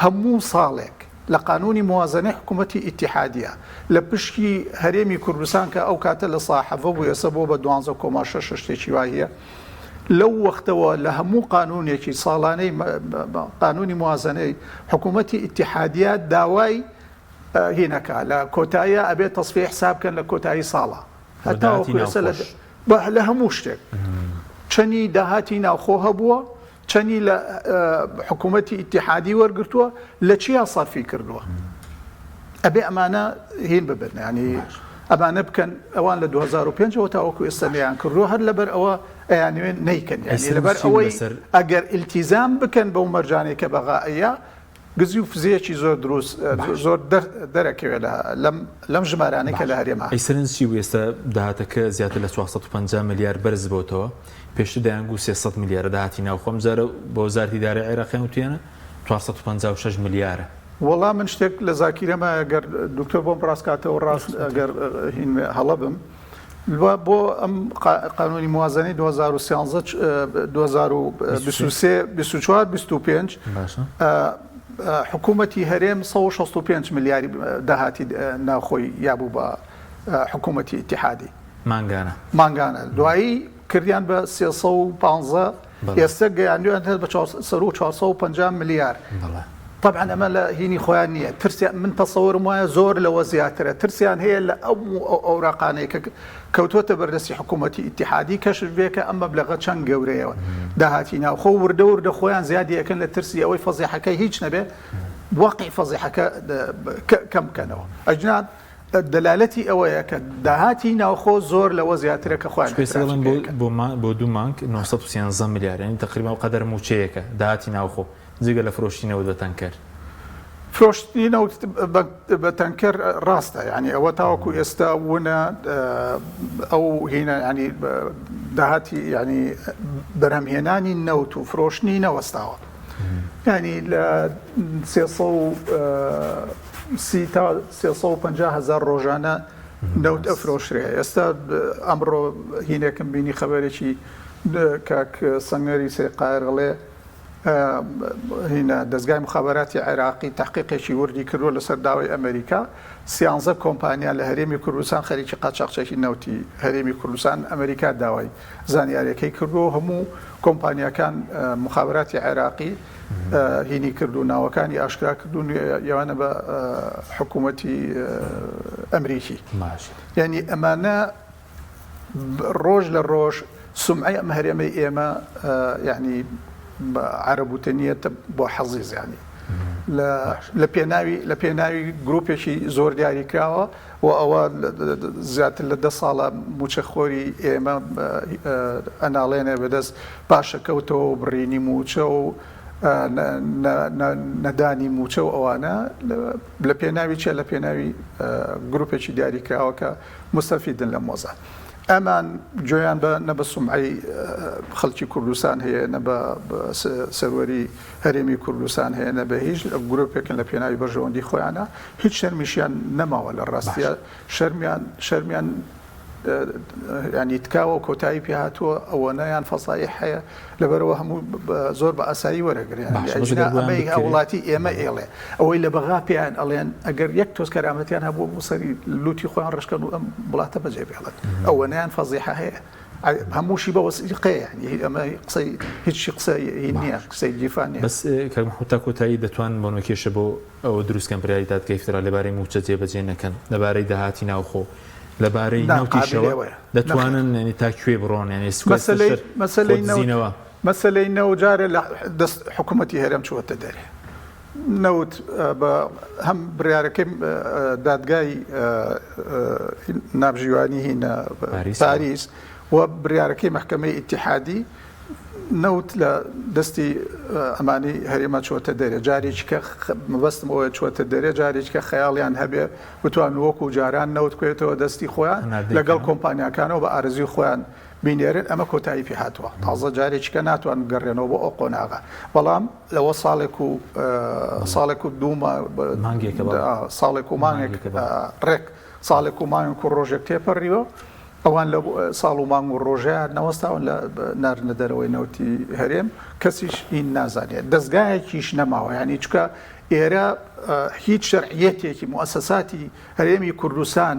هەموو ساڵێک لە قانونی موازنەی حکوومەتی ئیتیحادیە لە پشکی هەرێمی کوردستان کە ئەو کاتە لە ساحەڤە بوو ئێستا بۆ بە دوانزە کۆما شەش شتێکی وایە لەو وەختەوە لە هەموو قانونێکی ساڵانەی قانونی موازنەی حکوومەتی ئیتیحادیە داوای هینەکە لە کۆتاییە ئەبێت تەسفیە حساب بکەن لە کۆتایی ساڵە هەتاوەکو ئێستا لە هەموو شتێک چەنی داهاتی ناوخۆ هەبووە چەنی لە حکوومەتی ئیتیحادی وەرگرتووە لە چیا سەرفی کردووە ئەبێ ئەمانە هین ببن ینی ئەمانە بکەن ئەوان لە 2005ەوە تاوەکو ئێستا نیان کردووە هەر لەبەر ئەوە ئەیانوێن نیکەن ینی لەبەر ئەوەی ئەگەر ئیلتیزام بکەن بەو مەرجانەی کە بەغائە گزی و فزەیەکی زۆر دروست زۆر دەرەکەوێت لەم لەم ژمارانەی کە لە هەرێما. ئەی سەرنج چی بوو ئێستا داهاتەکە زیاتر لە 450 ملیار بەرز بۆتەوە پێشتر دەیانگوو 300 ملیارە داهاتی ناوخۆ ئەمجارە بە وەزارەتی دارایی عێراقیان وتویانە 456 ملیارە. وەڵا من شتێک لە زاکیرەمایە گەر دکتۆر بۆم ڕاست کاتەوە ڕاست ئەگەر هین هەڵە بم بۆ ئەم قانونی موازنەی 2013 2023 24 25 باشە. حکوومەتی هەرێم 165 ملیاری داهاتی ناوخۆی یابوو بە حکوومەتی ئیتیحادی مانگانە مانگانە دوایی کردیان بە 315 ئێستا گەیاندویان بە سەرو 450 ملیار طبعا ئەمە لە هینی خۆیان نییە ترسیان من تەسەورم وایە زۆر لەوە زیاترە ترسیان هەیە لە ئەو ئەو ئەوراقانەی کە کەوتووەتە بەردەستی حکوومەتی ئیتیحادی کەشف بێ کە ئەم مەبلەغە چەند گەورەیەوە داهاتی ناوخۆ وردە وردە خۆیان زیادی ئەکەن لە ترسی ئەوەی فەزیحەکە هیچ نەبێ واقعی فەزیحەکە کەم بکەنەوە ئەجنا دەلالەتی ئەوەیە کە داهاتی ناوخۆ زۆر لەوە زیاترە کە خۆیان چونکە ئێستا دەڵێن بۆ بۆ بۆ دوو مانگ 913 ملیار یانی تقریبا ئەو قەدەر مووچەیەکە داهاتی ناوخۆ جگە لە فرۆشتنی نەوت بە تەنکەر. فرۆشتنی نەوت بە تەنکەر ڕاستە یانی ئەوە تاوەکو ئێستا ونە ئەو هینە ینی داهاتی ینی بەرهەمهێنانی نەوت و فرۆشتنی نەوەستاوە ینی لە 330 تا 350 هزار ڕۆژانە نەوت ئەفرۆشرێ ئێستا ئەمڕۆ هینێکم بینی خەبەرێکی کاک سەنگەری سەیقایەر ئەڵێ هینە دەزگای مخابەراتی عێراقی تەحقیقێکی وردی کردووە لەسەر داوای ئەمریکا، سیانزە کۆمپانیا لە هەرێمی کوردستان خەریکی قاچاخچێتی نەوتی هەرێمی کوردستان، ئەمریکا داوای زانیاریەکەی کردووە و هەموو کۆمپانیاکان مخابەراتی عێراقی هینی کردو ناوەکانی ئاشکرا کردوون یوانە بە حکوومەتی ئەمریکی. یعنی ئەمانە ڕۆژ لە ڕۆژ سومعەی ئەم هەرێمەی ئێمە یعنی عەرەبوتەنیەتە بۆ حەزیز یعنی لە پێناوی لە پێناوی گروپێکی زۆر دیاری کراوە و ئەوە زیاتر لە دە ساڵە موچەخۆری ئێمە ئەناڵێنێ بەدەست پاشەکەوتەوە و بڕینی موچە و نەدانی موچە و ئەوانە لە پێناوی چیە لە پێناوی گروپێکی دیاری کراوە کە موستەفیدن لەم وەزعە. ئەمان گوێیان بە نە بە سومعەی خەڵکی کوردستان هەیە، نە بە سەروەری هەرێمی کوردستان هەیە، نە بە هیچ گرۆپێکن لە پێناوی بەرژەوەندی خۆیانە. هیچ شەرمیشیان نەماوە لە ڕاستیا. شەرمیان شەرمیان یانی تکاوە و کۆتایی پێ هاتووە، ئەوەنەیان فەزایح هەیە. لەبەرئەوە هەموو زۆر بە ئاسایی وەرەگرن. باشە بەس ئەگەر بۆیان ئەمەی بکرێ. هاوڵاتی ئێمە ئێڵێ ئەوەی لە بەغا پێیان ئەڵێن ئەگەر یەک تۆز کەرامەتیان هەبوو بۆ سەری لوتی خۆیان ڕشکەن و ئەم وڵاتە بەجێ بێڵن ئەوەنەیان فەزیحە هەیە هەمووشی بە وەسیقەیە یانی ئەمە قسەی هیچی قسەی نییە قسەی گیرفان نییە. بەس کاک محمود تا کۆتایی دەتوان بۆنە کێشە بۆ ئەوە دروست کەن بریاری دادگای فیدرالی لەبارەی مووچە جێبەجێ نەکەن لەبارەی داهاتی ناوخۆ لەبارەی نەوتیشەوە دەتوانن یانی تا کوێ بڕۆن یانی مەسەلەی مەسەلەی نەوت مەسەلەی نەوت جارێ لە دەست حکوومەتی هەرێم چووەتە دەرێ نەوت بە هەم بڕیارەکەی دادگای نابژیوانی هینە پاریس و بڕیارەکەی مەحکەمەی ئیتیحادی نەوت لە دەستی ئەمانی هەرێمە چۆتە دەرێ جارێکی کە مەبەستم ئەوەیە چۆتە دەرێ جارێکی کە خەیاڵیان هەبێ بتوان وەکو جاران نەوت بکەوێتەوە دەستی خۆیان لەگەڵ کۆمپانیاکانەوە بە ئارەزوی خۆیان بینێرن ئەمە کۆتایی پێ هاتووە تازە جارێکی کە ناتوان بگەڕێنەوە بۆ ئەو قۆناغە بەڵام لەوە ساڵێک و ساڵێک و دوو ساڵێک و مانگێک ڕێک ساڵێک و مانگێک و ڕۆژێک تێپەڕیوە ئەوان لە ساڵ و مانگ و ڕۆژەیان نەوەستاون لە ناردنە دەرەوەی نەوتی هەرێم کەسیش هین نازانێت دەستگایەکیش نەماوە ینی چکە ئێرە هیچ شەرعیەتێکی موئەسەساتی هەرێمی کوردستان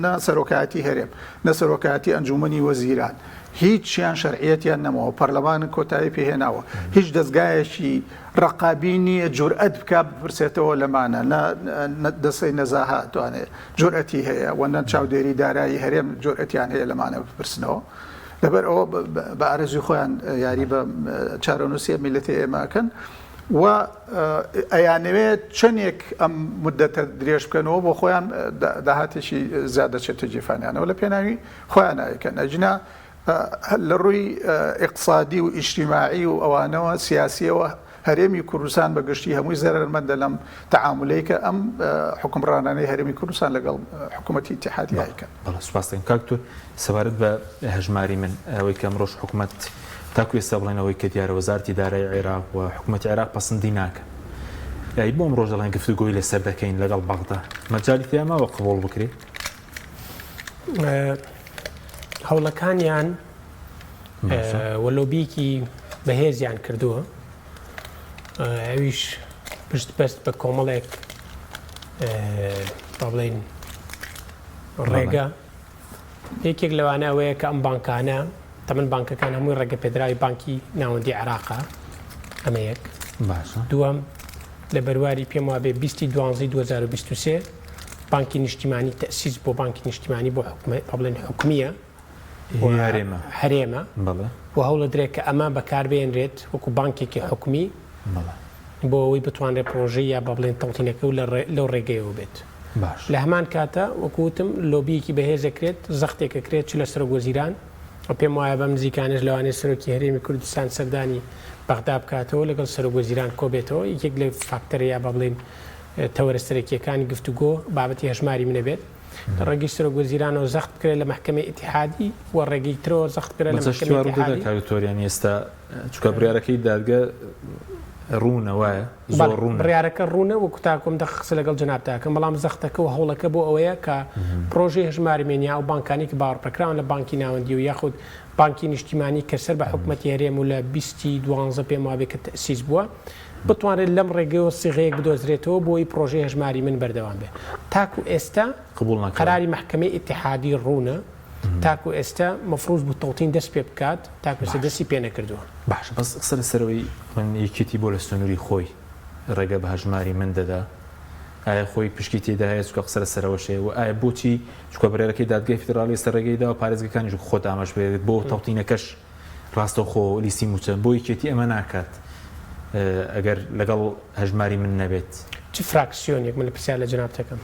نە سەرۆکایەتی هەرێم نە سەرۆکایەتی ئەنجومەنی وەزیران هیچیان شەرعیەتیان نەماوە پەرلەمان کۆتایی پێهێناوە هیچ دەستگایەکی ڕقابی نییە جورئەت بک بپرسێتەوە لەمانە نە دەسەی نەزاهە توانێت جورئەتی هەیە و نە چاودێری دارایی هەرێم جورئەتیان هەیە لەمانە بپرسنەوە لەبەر ئەوە بە ئارەزوی خۆیان یاری بە چارەنووسی میلەتی ئێمەکەن و ئەیانەوێت چەندێک ئەم مدەتە درێژ بکەنەوە بۆ خۆیان داهاتێکی زیاد دەچێتە گیرفانیانەوە لە پێناوی خۆیان ئەیکەن ئەگینا لە ڕووی ئیقتسادی و ئیجتیماعی و ئەوانەوە سیاسیەوە هەرێمی کوردستان بە گشتی هەمووی زەرەرمەندە لەم تەعامولەی کە ئەم حوکمڕانانەی هەرێمی کوردستان لەگەڵ حکوومەتی ئیتیحادی ئەیکەن. بەڵێ سوپاس دەکەم کاک دکتۆر. سەبارەت بە هەژماری من ئەوەی کە ئەمڕۆش حکومەت تاکو ئێستا بڵێن ئەوەی کە دیارە وەزارەتی دارایی عێراق و حکومەتی عێراق پەسندی ناکەن ئەی بۆ ئەمڕۆش دەڵێن گفتوگۆی لەسەر دەکەین لەگەڵ بەغدا مەجالی تیا ماوە قبوڵ بکرێ؟ هەوڵەکانیان و لۆبیکی بەهێزیان کردووە ئەویش. پشت بەست بە کۆمەڵێک با بڵێین ڕێگە یەکێک لەوانە ئەوەیە کە ئەم بانکانە تەمەن بانکەکان هەمووی ڕێگە پێدراوی بانکی ناوەندی عێراقە ئەمە یەک باشە دووەم لە بەرواری پێم وابێ بیستی دوانزەی 2023 بانکی نیشتیمانی تەسیس بۆ بانکی نیشتیمانی بۆ حکومە با بڵێن حکومیە هەرێمە هەرێمە بەڵێ و هەوڵەدرێت کە ئەمە بەکاربێنرێت وەکو بانکێکی حکومی بەڵێ بۆ ئەوەی بتوانرێت پڕۆژەی یا با بڵێین تەوتینەکە و لەو ڕێگەیەوە بێت. باش. لە هەمان کاتا وەکو وتم لۆبییەکی بەهێز ئەکرێت، زەختێک ئەکرێت چ لە سەرۆک وەزیران و پێم وایە بەم نزیکانەش لەوانەیە سەرۆکی هەرێمی کوردستان سەردانی بەغدا بکاتەوە لەگەڵ سەرۆک وەزیران کۆبێتەوە، یەکێک لە فاکتەرە یا با بڵێین تەوەرە سەرەکییەکانی گفتوگۆ بابەتی هەژماری منە بێت. لە ڕێگەی سەرۆک وەزیرانەوە زەخت بکرێت لە مەحکەمەی ئیتیحادی و ڕێگەی ترەوە زەخت بکرێت لە بەس شتی مەحکەمەی وا ڕوودەدا ئیتیحادی. کاک دکتۆر یانی ئێستا چونکە بڕیارەکەی دادگە ڕوونە وایە؟ زۆر بەڵێ ڕوونە. بڕیارەکە ڕوونە وەکو تاکوم دەق قسە لەگەڵ جەنابتا ئەکەم بەڵام زەختەکە و هەوڵەکە بۆ ئەوەیە کە پڕۆژەی هەژماری مێن یا ئەو بانکانەی کە باوەڕپێکراون لە بانکی ناوەندی و یاخود بانکی نیشتیمانی کە سەر بە حکومەتی هەرێم و لە بیستی دوانزە پێم وابێ کە تەئسیس بووە بتوانرێت لەم ڕێگەیەوە سیغەیەک بدۆزرێتەوە بۆ ئەوەی پڕۆژەی هەژماری من بەردەوام بێت تاکو ئێستا قبوڵ نەکراوە. قەراری مەحکەمەی ئیتیحادی ڕوونە تاکو ئێستا مەفروز بوو تەوتین دەست پێ بکات تاکو ئێستا باشە. دەستی پێ نەکردووە. باشە بەس قسە لەسەر ئەوەی من یەکێتی بۆ لە سنوری خۆی ڕێگە بە هەژماری من دەدا ئایا خۆی پشکی تێدا هەیە چونکە قسە لەسەر ئەوەش هەیە وە ئایا بۆچی چونکە بڕیارەکەی دادگای فیدراڵی ئێستا ڕێگەی داوە پارێزگەکانیش وەکو خۆت ئاماژە پێ بۆ تەوتینەکەش ڕاستەوخۆ لیستی موچە بۆ یەکێتی ئەمە ناکات ئەگەر لەگەڵ هەژماری من نەبێت. چ فراکسیۆنێک من پرسیار لە جەنابت ئەکەم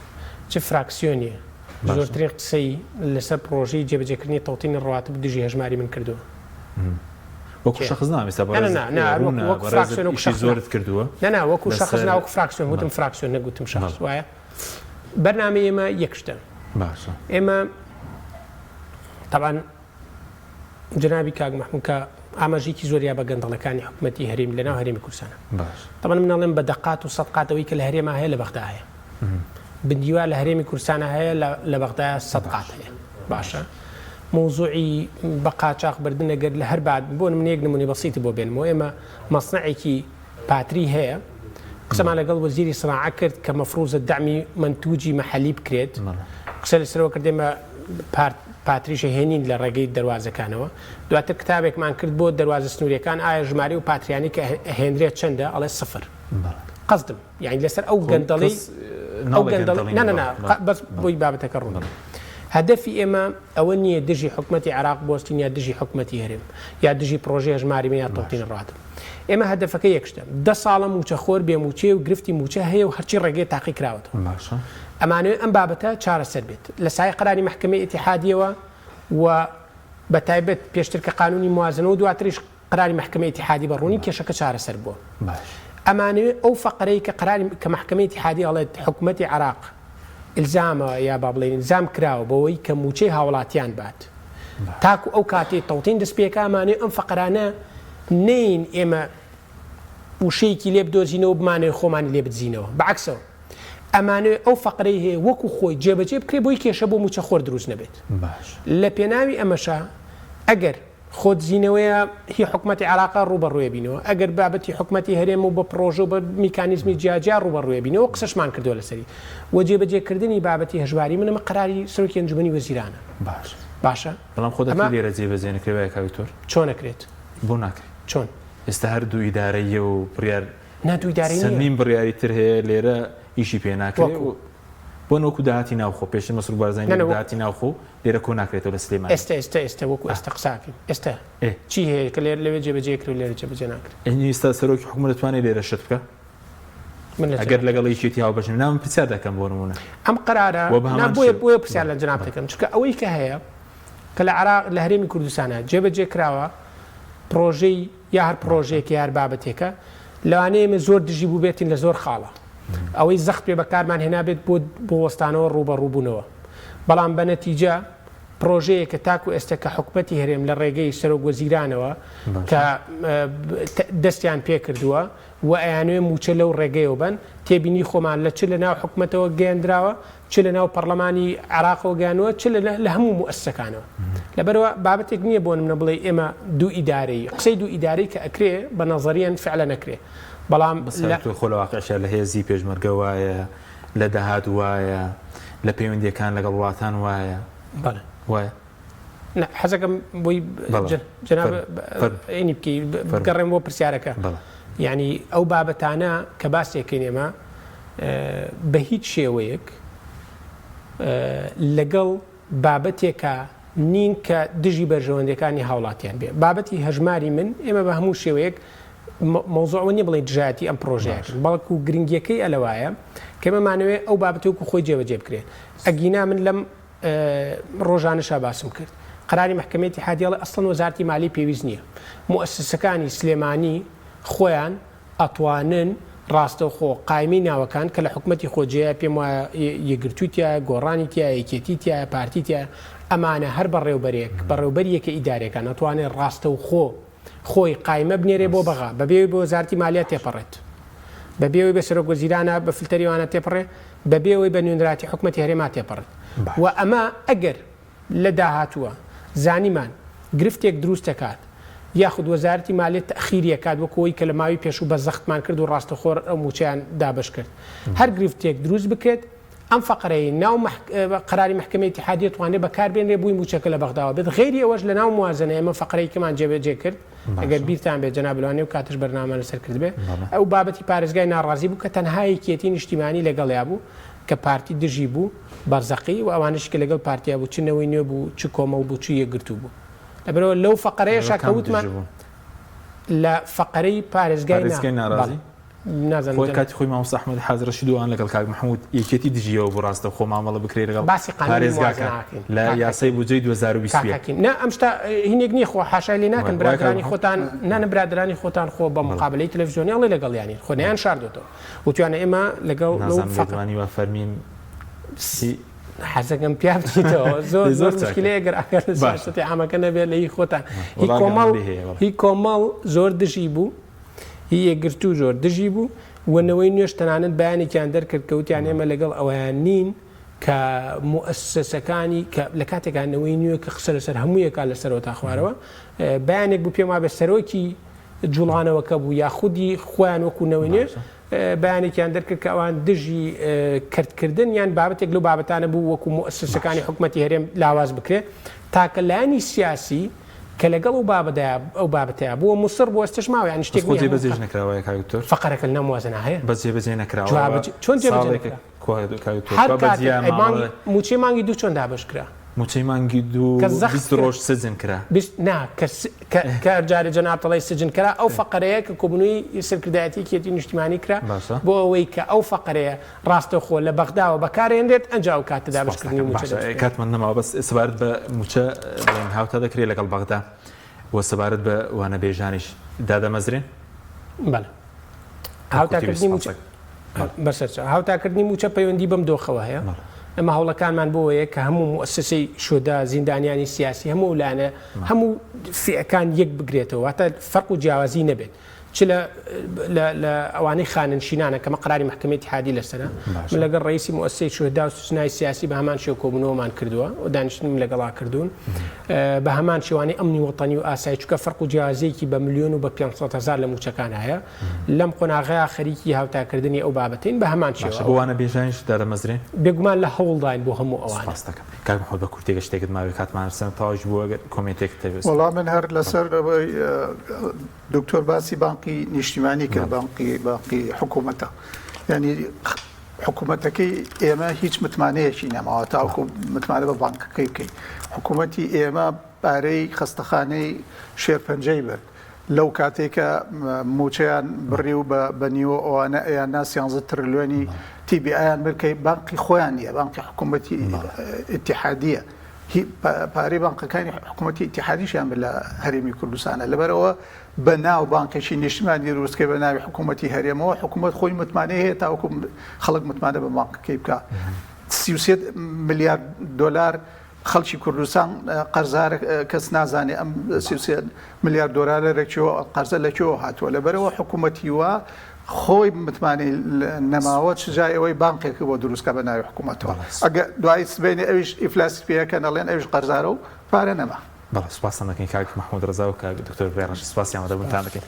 چ فراکسیۆنێ زۆرترین قسەی لەسەر پڕۆژەی جێبەجێکردنی تەوتینی ڕواتب دژی هەژماری من کردووە؟ وەکو شەخس نا ئێستا بەڕێزت ڕوونە بەڕێزت ئیشی زۆرت کردووە. نا نا وەکو شەخس نا وەکو فراکسیۆن وتم فراکسیۆن نەک وتم شەخس وایە؟ بەرنامەی ئێمە یەک شتە. باشە. ئێمە تەبعەن جەنابی کاک مەحمود کە ئاماژەیەکی زۆر یا بە گەندەڵەکانی حکومەتی هەرێم لەناو هەرێمی کوردستانە باش تەبعەن من ئەڵێم بە دەقات و سەد قات ئەوەی کە لە هەرێما هەیە لە بەغدا هەیە بندیوا لە هەرێمی کوردستانە هەیە لە بەغدا سەد قات هەیە باشە مەوزوعی بە قاچاخ بردن ئەگەر لە هەر باد بۆ نمونە یەک نمونەی بەسیتی بۆ بێنمەوە ئێمە مەسنەعێکی پاتری هەیە قسەمان لەگەڵ وەزیری سناعە کرد کە مەفروزە دەعمی مەنتوجی مەحەلی بکرێت قسە لەسەرەوە کرد ئێمە پاتریشە هێنین لە ڕێگەی دەروازەکانەوە دواتر کتابێکمان کرد بۆ دەروازە سنووریەکان ئایا ژمارەی و پاتریانی کە هێنرێت چەندە ئەڵێ سفر قەزدم یعنی لەسەر ئەو گەندەڵی ئەو گەندەڵی نا نا بەس بۆی بابەتەکە ڕوون هەدەفی ئێمە ئەوە نییە دژی حکومەتی عێراق بوەستین یا دژی حکومەتی هەرێم یا دژی پڕۆژەی هەژماری من یا تەوتینی ڕاتب. ئێمە هەدەفەکە یەک شتە. دە ساڵە مووچەخۆر بێ مووچەیە و گرفتی مووچە هەیە و هەرچی ڕێگەیە تاقی کراوەتەوە. باشە. ئەمانەوێ ئەم بابەتە چارەسەر بێت. لە سایەی قەراری مەحکەمەی ئیتیحادییەوە و بە تایبەت پێشتر کە قانوونی موازنە و دواتریش قەراری مەحکەمەی ئیتیحادی بە ڕوونی کێشەکە چارەسەر بووە. باش. ئەمانەوێ ئەو فەقرەی کە قەراری کە مەحکەمەی ئیتیحادی ئەڵێت حکومەتی عێراق ئیلزامە یا با بڵێین ئیلزام کراوە بەوەی کە مووچەی هاوڵاتیان بات تاکو ئەو کاتەی تەوتین دەست پێکا ئەمانەوێ ئەم فەقرانە نەین ئێمە وشەیەکی لێ بدۆزینەوە بمانەوێ خۆمانی لێ بدزینەوە بە عەکسەوە ئەمانەوێ ئەو فەقرەی هەیە وەکو خۆی جێبەجێ بکرێ بۆی کێشە بۆ مووچەخۆر دروست نەبێت باش. لە پێناوی ئەمەشا ئەگەر خۆدزینەوەیە هی حکومەتی عێراقە ڕووبەڕووێ بینەوە، ئەگەر بابەتی حکومەتی هەرێم و بە پڕۆژە و بە میکانیزمی جیاجیا ڕووبەڕووێ بینەوە، قسەشمان کردووە لەسەری و جێبەجێکردنی بابەتی هەژماری من ئەمە قەراری سەرۆکی ئەنجومەنی وەزیرانە. باش. باشە. بەڵام خۆ دەکرێت لێرە جێبەجێ نەکرێ وایە کاک دکتۆر؟ چۆن ئەکرێت؟ بۆ ناکرێت؟ چۆن؟ ئێستا هەر دوو ئیدارەییە و بڕیار نا دوو ئیدارەیی نییە. چەندین بڕیاری تر هەیە لێرە ئیشی پێ ناکرێ وەکو؟ بۆ نوەکو داهاتی ناوخۆ پێشتر مەسرور بارزانی نە نە دەبوو وەکو. داهاتی ناوخۆ لێرە کۆ ناکرێتەوە لە سلێمانی. ئێستە ئێستە ئێستە وەکو ئێستە قسە ئەکەین ئێستە ئێ. چی هەیە کە لێرە لەوێ جێبەجێ ئەکرێ و لێرە جێبەجێ ناکرێ؟ ئەی ئێستا سەرۆکی حکومەت دەتوانێ لێرە شت بکا؟ من لە ئەگەر جەنابت لەگەڵ یەکێتی هاوبەش نەبێ نا من پرسیار دەکەم بۆ نموونە. ئەم قەرارە وە بە نا هەمان بۆیە شێوە. بۆیە پرسیار بەڵێ لە جەنابت بەڵێ. ئەکەم چونکە ئەوەی کە هەیە کە لە عێراق لە هەرێمی کوردستانا جێبەجێ کراوە پڕۆژەی یا هەر پڕۆژەیەک یا هەر بابەتێکە لەوانەیە ئێمە زۆر دژی بووبێتین لە زۆر خاڵە ئەوەی زەخت پێ بەکارمان هێنابێت بۆ بۆ وەستانەوە ڕووبەڕووبوونەوە بەڵام بە نەتیجە پڕۆژەیەکە تاکو ئێستا کە حکومەتی هەرێم لە ڕێگەی سەرۆک وەزیرانەوە کە دەستیان پێکردووە و ئەیانەوێ مووچە لەو ڕێگەیەوە بەن تێبینی خۆمان لە چ لە ناو حکومەتەوە گەیەندراوە چ لە ناو پەڕلەمانی عێراقەوە گەیاندووە چ لە هەموو موئەسسەکانەوە. لەبەرئەوە بابەتێک نییە بۆ نمونە بڵێی ئێمە دوو ئیدارەیی. قسەی دوو ئیدارەی کە ئەکرێ بە نەزەریەن فعلەن ئەکرێ. بەڵام بەس تۆ خۆ لە واقعشا لە هێزی پێشمەرگە وایە، لە داهات وایە، لە پەیوەندییەکان لەگەڵ وڵاتان وایە. بەڵێ. وایە؟ نا حەزەکەم بۆی جەناب ئینی بکەی بگەڕێم بۆ پرسیارەکە. یعنی ئەو بابەتانە کە باسێکەین ئێمە بە هیچ شێوەیەک لەگەڵ بابەتێکا نین کە دژی بەرژەوەندیەکانی هاوڵاتیان بێ. بابەتی هەژماری من ئێمە بە هەموو شێوەیەک مەوزوع ئەوە نیە بڵێین دژایەتی ئەم پڕۆژەیە کەین بەڵکو گرنگیەکەی ئەلەوایە کە ئێمە مانەوێ ئەو بابەتە وەکو خۆی جێبەجێ بکرێ. ئەگینا من لەم ڕۆژانەشا باسم کرد قەراری مەحکەمەی ئیتیحادی ئەڵێ ئەسڵەن وەزارەتی مالی پێویست نیە موئەسسەکانی سلێمانی خۆیان ئەتوانن ڕاستەوخۆ قایمەی ناوەکان کە لە حکومەتی خۆجێیە پێم وایە یەکگرتووی تیایە، گۆڕانی تیایە، یەکێتی تیایە، پارتی تیایە، ئەمانە هەر بەڕێوبەرێک، بەڕێوبەری یەکە ئیدارێکان ئەتوانێت ڕاستەوخۆ خۆی قایمە بنێرێ بۆ بەغا بەبێ ئەوەی بە وەزارەتی مالیە تێپەڕێت، بەبێ ئەوەی بە سەرۆک وەزیرانە بە فلتەری ئەوانە تێپەڕێ، بەبێ ئەوەی بە نوێنەراتی حکومەتی هەرێما تێپەڕێت و ئەمە ئەگەر لە داهاتووە زانیمان گرفتێک دروست دەکات یاخود وەزارەتی مالیە تەئخیری ئەکات وەکو ئەوەی کە لە ماوی پێشوو بە زەختمان کرد و ڕاستەخۆ ئەو مووچەیان دابەش کرد هەر گرفتێک دروست بکرێت ئەم فەقرەی ناو قەراری مەحکەمەی ئیتیحادیە توانرێت بەکار بێنرێت بووی مووچەکە لە بەغداوە بێت غەیری ئەوەش لە ناو موازنە ئێمە فەقرەیەکمان جێبەجێ کرد ئەگەر بیرتان بێت جەناب لەوانەیە و کاتش بەرنامە لەسەر کردبێ ئەو بابەتی پارێزگای ناڕازی بوو کە تەنها یەکێتی نیشتیمانی لەگەڵیا بوو کە پارتی دژی بوو بەرزەقی و ئەوانەشی کە لەگەڵ پارتیا بوو چ نەوەی نوێ بوو چ کۆمەڵ بوو چ یەکگرتوو بوو لەبەرئەوە لەو فەقەرەیەشا کە وتمان لە فەقەرەی پارێزگای ناڕازی نازانم خۆی کاتی خۆی مامۆستا ئەحمەد حاجی ڕەشید و ئەوان لەگەڵ کاک محمود یەکێتی دژیەوە بوو ڕاستە خۆ مامەڵە بکرێ لەگەڵ باسی قانونی پارێزگاکە موازنە لە کاک یاسای حەکیم بودجەی کاک 2021 حەکیم نا ئەم شتە هینێک نییە خۆ حاشای لێ ناکەن وای وای کاک برادەرانی محمود خۆتان نا نا برادەرانی خۆتان خۆ بە بەڵێ مقابلەی تەلەفزیۆنی ئەڵێ لەگەڵیانین خۆ نەیان شاردۆتەوە وتویانە ئێمە لەگەڵ لەو نازانم فەق لێدوانی وا فەرمیم سی حەزەکەم پیا بچیتەوە زۆر زۆر زۆر چاکە مشکلەیە گەر ئەگەر لە باشە سیاسەتی عامەکە نەبێت لە هی خۆتان هی وەڵا کۆمەڵ ئاگام لێ هەیە بەڵێ هی کۆمەڵ زۆر دژی بوو هی یەکگرتوو زۆر دژی بوو و نەوەی نوێش تەنانەت بەیانێکیان دەرکرد کە وتیان ئێمە لەگەڵ ئەوەیان نین کە موئەسسەکانی کە لە کاتێکا نەوەی نوێ کە قسە لەسەر هەموویەکا لە سەرەوە تا خوارەوە بەیانێک بوو پێم وابێ سەرۆکی جوڵانەوەکە بوو یا خودی خۆیان وەکو نەوەی نوێ بەیانێکیان دەرکرد کە ئەوان دژی کەرتکردن یان بابەتێک لەو بابەتانە بوو وەکو موئەسسەکانی حکومەتی هەرێم لاواز بکرێت تاکە لایەنی سیاسی کە لەگەڵ ئەو بابەدایە ئەو بابەتەیا بووە موسڕ بۆ ئێستەش ماوە یانی بەس شتێک خۆ نییە هەموو جێبەجێش نەکراوە کاک دکتۆر فەقەرەکە لەناو موازنە هەیە بەس جێبەجێ نەکراوە جواب و چۆن جێبەجێ ساڵێکە نەکرا کوا کاک دکتۆر هەر کوا بە کاتێک جیا ئەی مانگی مامەڵە مووچەی مانگی دوو چۆن دابەش کرا مووچەی مانگی دوو کە زەخت 20 کرا ڕۆژ سجن کرا 20 نا کە س کە کە جارێ جەنابت ئەڵێی سجن کرا ئەو فەقەرەیە کە کۆبوونەوەی سەرکردایەتی یەکێتی نیشتیمانی کرا باشە بۆ ئەوەی کە ئەو فەقەرەیە ڕاستەوخۆ لە بەغداوە بەکارێنرێت ئەنجا ئەو کاتە سپاس دابەشکردنی دەکەم مووچە باشە دەست پێ کاتمان نەماوە بەس سەبارەت بە مووچە بڵێن هاوتا دەکرێت لەگەڵ بەغدا و سەبارەت بە وانەبێژانیش دادەمەزرێن؟ بەڵێ تا کورتی هاوتاکردنی مووچە سپاس بەسەرچاو هاوتاکردنی مووچە پەیوەندی بەم دۆخەوە هەیە بەڵێ ئێمە هەوڵەکانمان بۆ ئەوەیە کە هەموو موئەسەسەی شۆدا زیندانیانی سیاسی هەموو ئەو لایەنە هەموو فئەکان یەک بگرێتەوە واتە فەرق و جیاوازی نەبێت چ لە لە لە ئەوانەی خانەنشینانە کە مە قەراری مەحکەمەی ئیتیحادی لەسەرە من باشە لەگەڵ ڕئیسی موئەسسەی شوهدا و سوجنای سیاسی بە هەمان شێوە کۆبوونەوەمان کردووە و دانیشتنم لەگەڵا کردوون بە هەمان شێوانەی ئەمنی وەتەنی و ئاسایی چونکە فەرق و جیاوازییەکی بە ملیۆن و بە 500 هەزار لە مووچەکان هەیە لەم قۆناغەیا خەریکی هاوتاکردنی ئەو بابەتەین بە هەمان شێوە باشە بۆ ئەو وانەبێژانیش دادەمەزرێن؟ بێگومان لە هەوڵداین بۆ هەموو ئەوانە. سوپاست دەکەم کاک محمود بە کورتی گەر شتێکت مابێ کاتمان هەر تەواویش بوو ئەگەر comment ێکت هەبێ وەڵا سوپاس. من هەر لەسەر ئەوەی دکتۆر باسی بانقی نیشتیمانی کرد بانقی بانقی حکوومەتە یعنی حکوومەتەکەی ئێمە هیچ متمانەیەکی نەماوە تاوەکو متمانە بە بانکەکەی بکەین حکوومەتی ئێمە پارەی خەستەخانەی شێرپەنجەی برد لەو کاتێک کە موچەیان بڕی و بە نیوە ئەوانە ئەیان نا سیانزە ترلیۆنی تیبیان برکەی بانقی خۆیان نییە بانقی حکوومەتی ئیتیحادیە پارەی بانقەکانی حکوومەتی ئیتیحادیشیان بە لە هەرێمی کوردستانە لەبەرەوە بە ناو بانقێکی نیشتمانی دروستکەی بە ناوی حکوومەتی هەرێمەوە حکوومەت خۆی متمانەی هەیە تاوەکو خەڵک متمانە بە بانقەکەی بکە 33 ملیار دۆلار خەڵکی کوردستان قەرزارە کەس نازانێ ئەم 33 ملیار دۆلارە لە کوێوە قەرزە لە کوێوە هاتووە لەبەرەوە حکوومەتی وا خۆی متمانەی نەماوە چ جای ئەوەی بانقێک بۆ دروست کا بە ناوی حکوومەتەوە ئەگە دوای سبەینێ ئەویش ئیفلاسی پێ ئەکەن ئەڵێن ئەویش قەرزارە و پارە نەما. بەڵێ سوپاستان دەکەین کاک مەحمود ڕەزا و کاک دکتۆر برای ڕەشید سوپاسی ئامادەبوونتان دەکەین.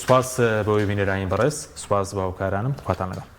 سوپاس بۆ بینەرانی بەڕێز، سوپاس بۆ هاوکارانم، خواتان لەگەڵ.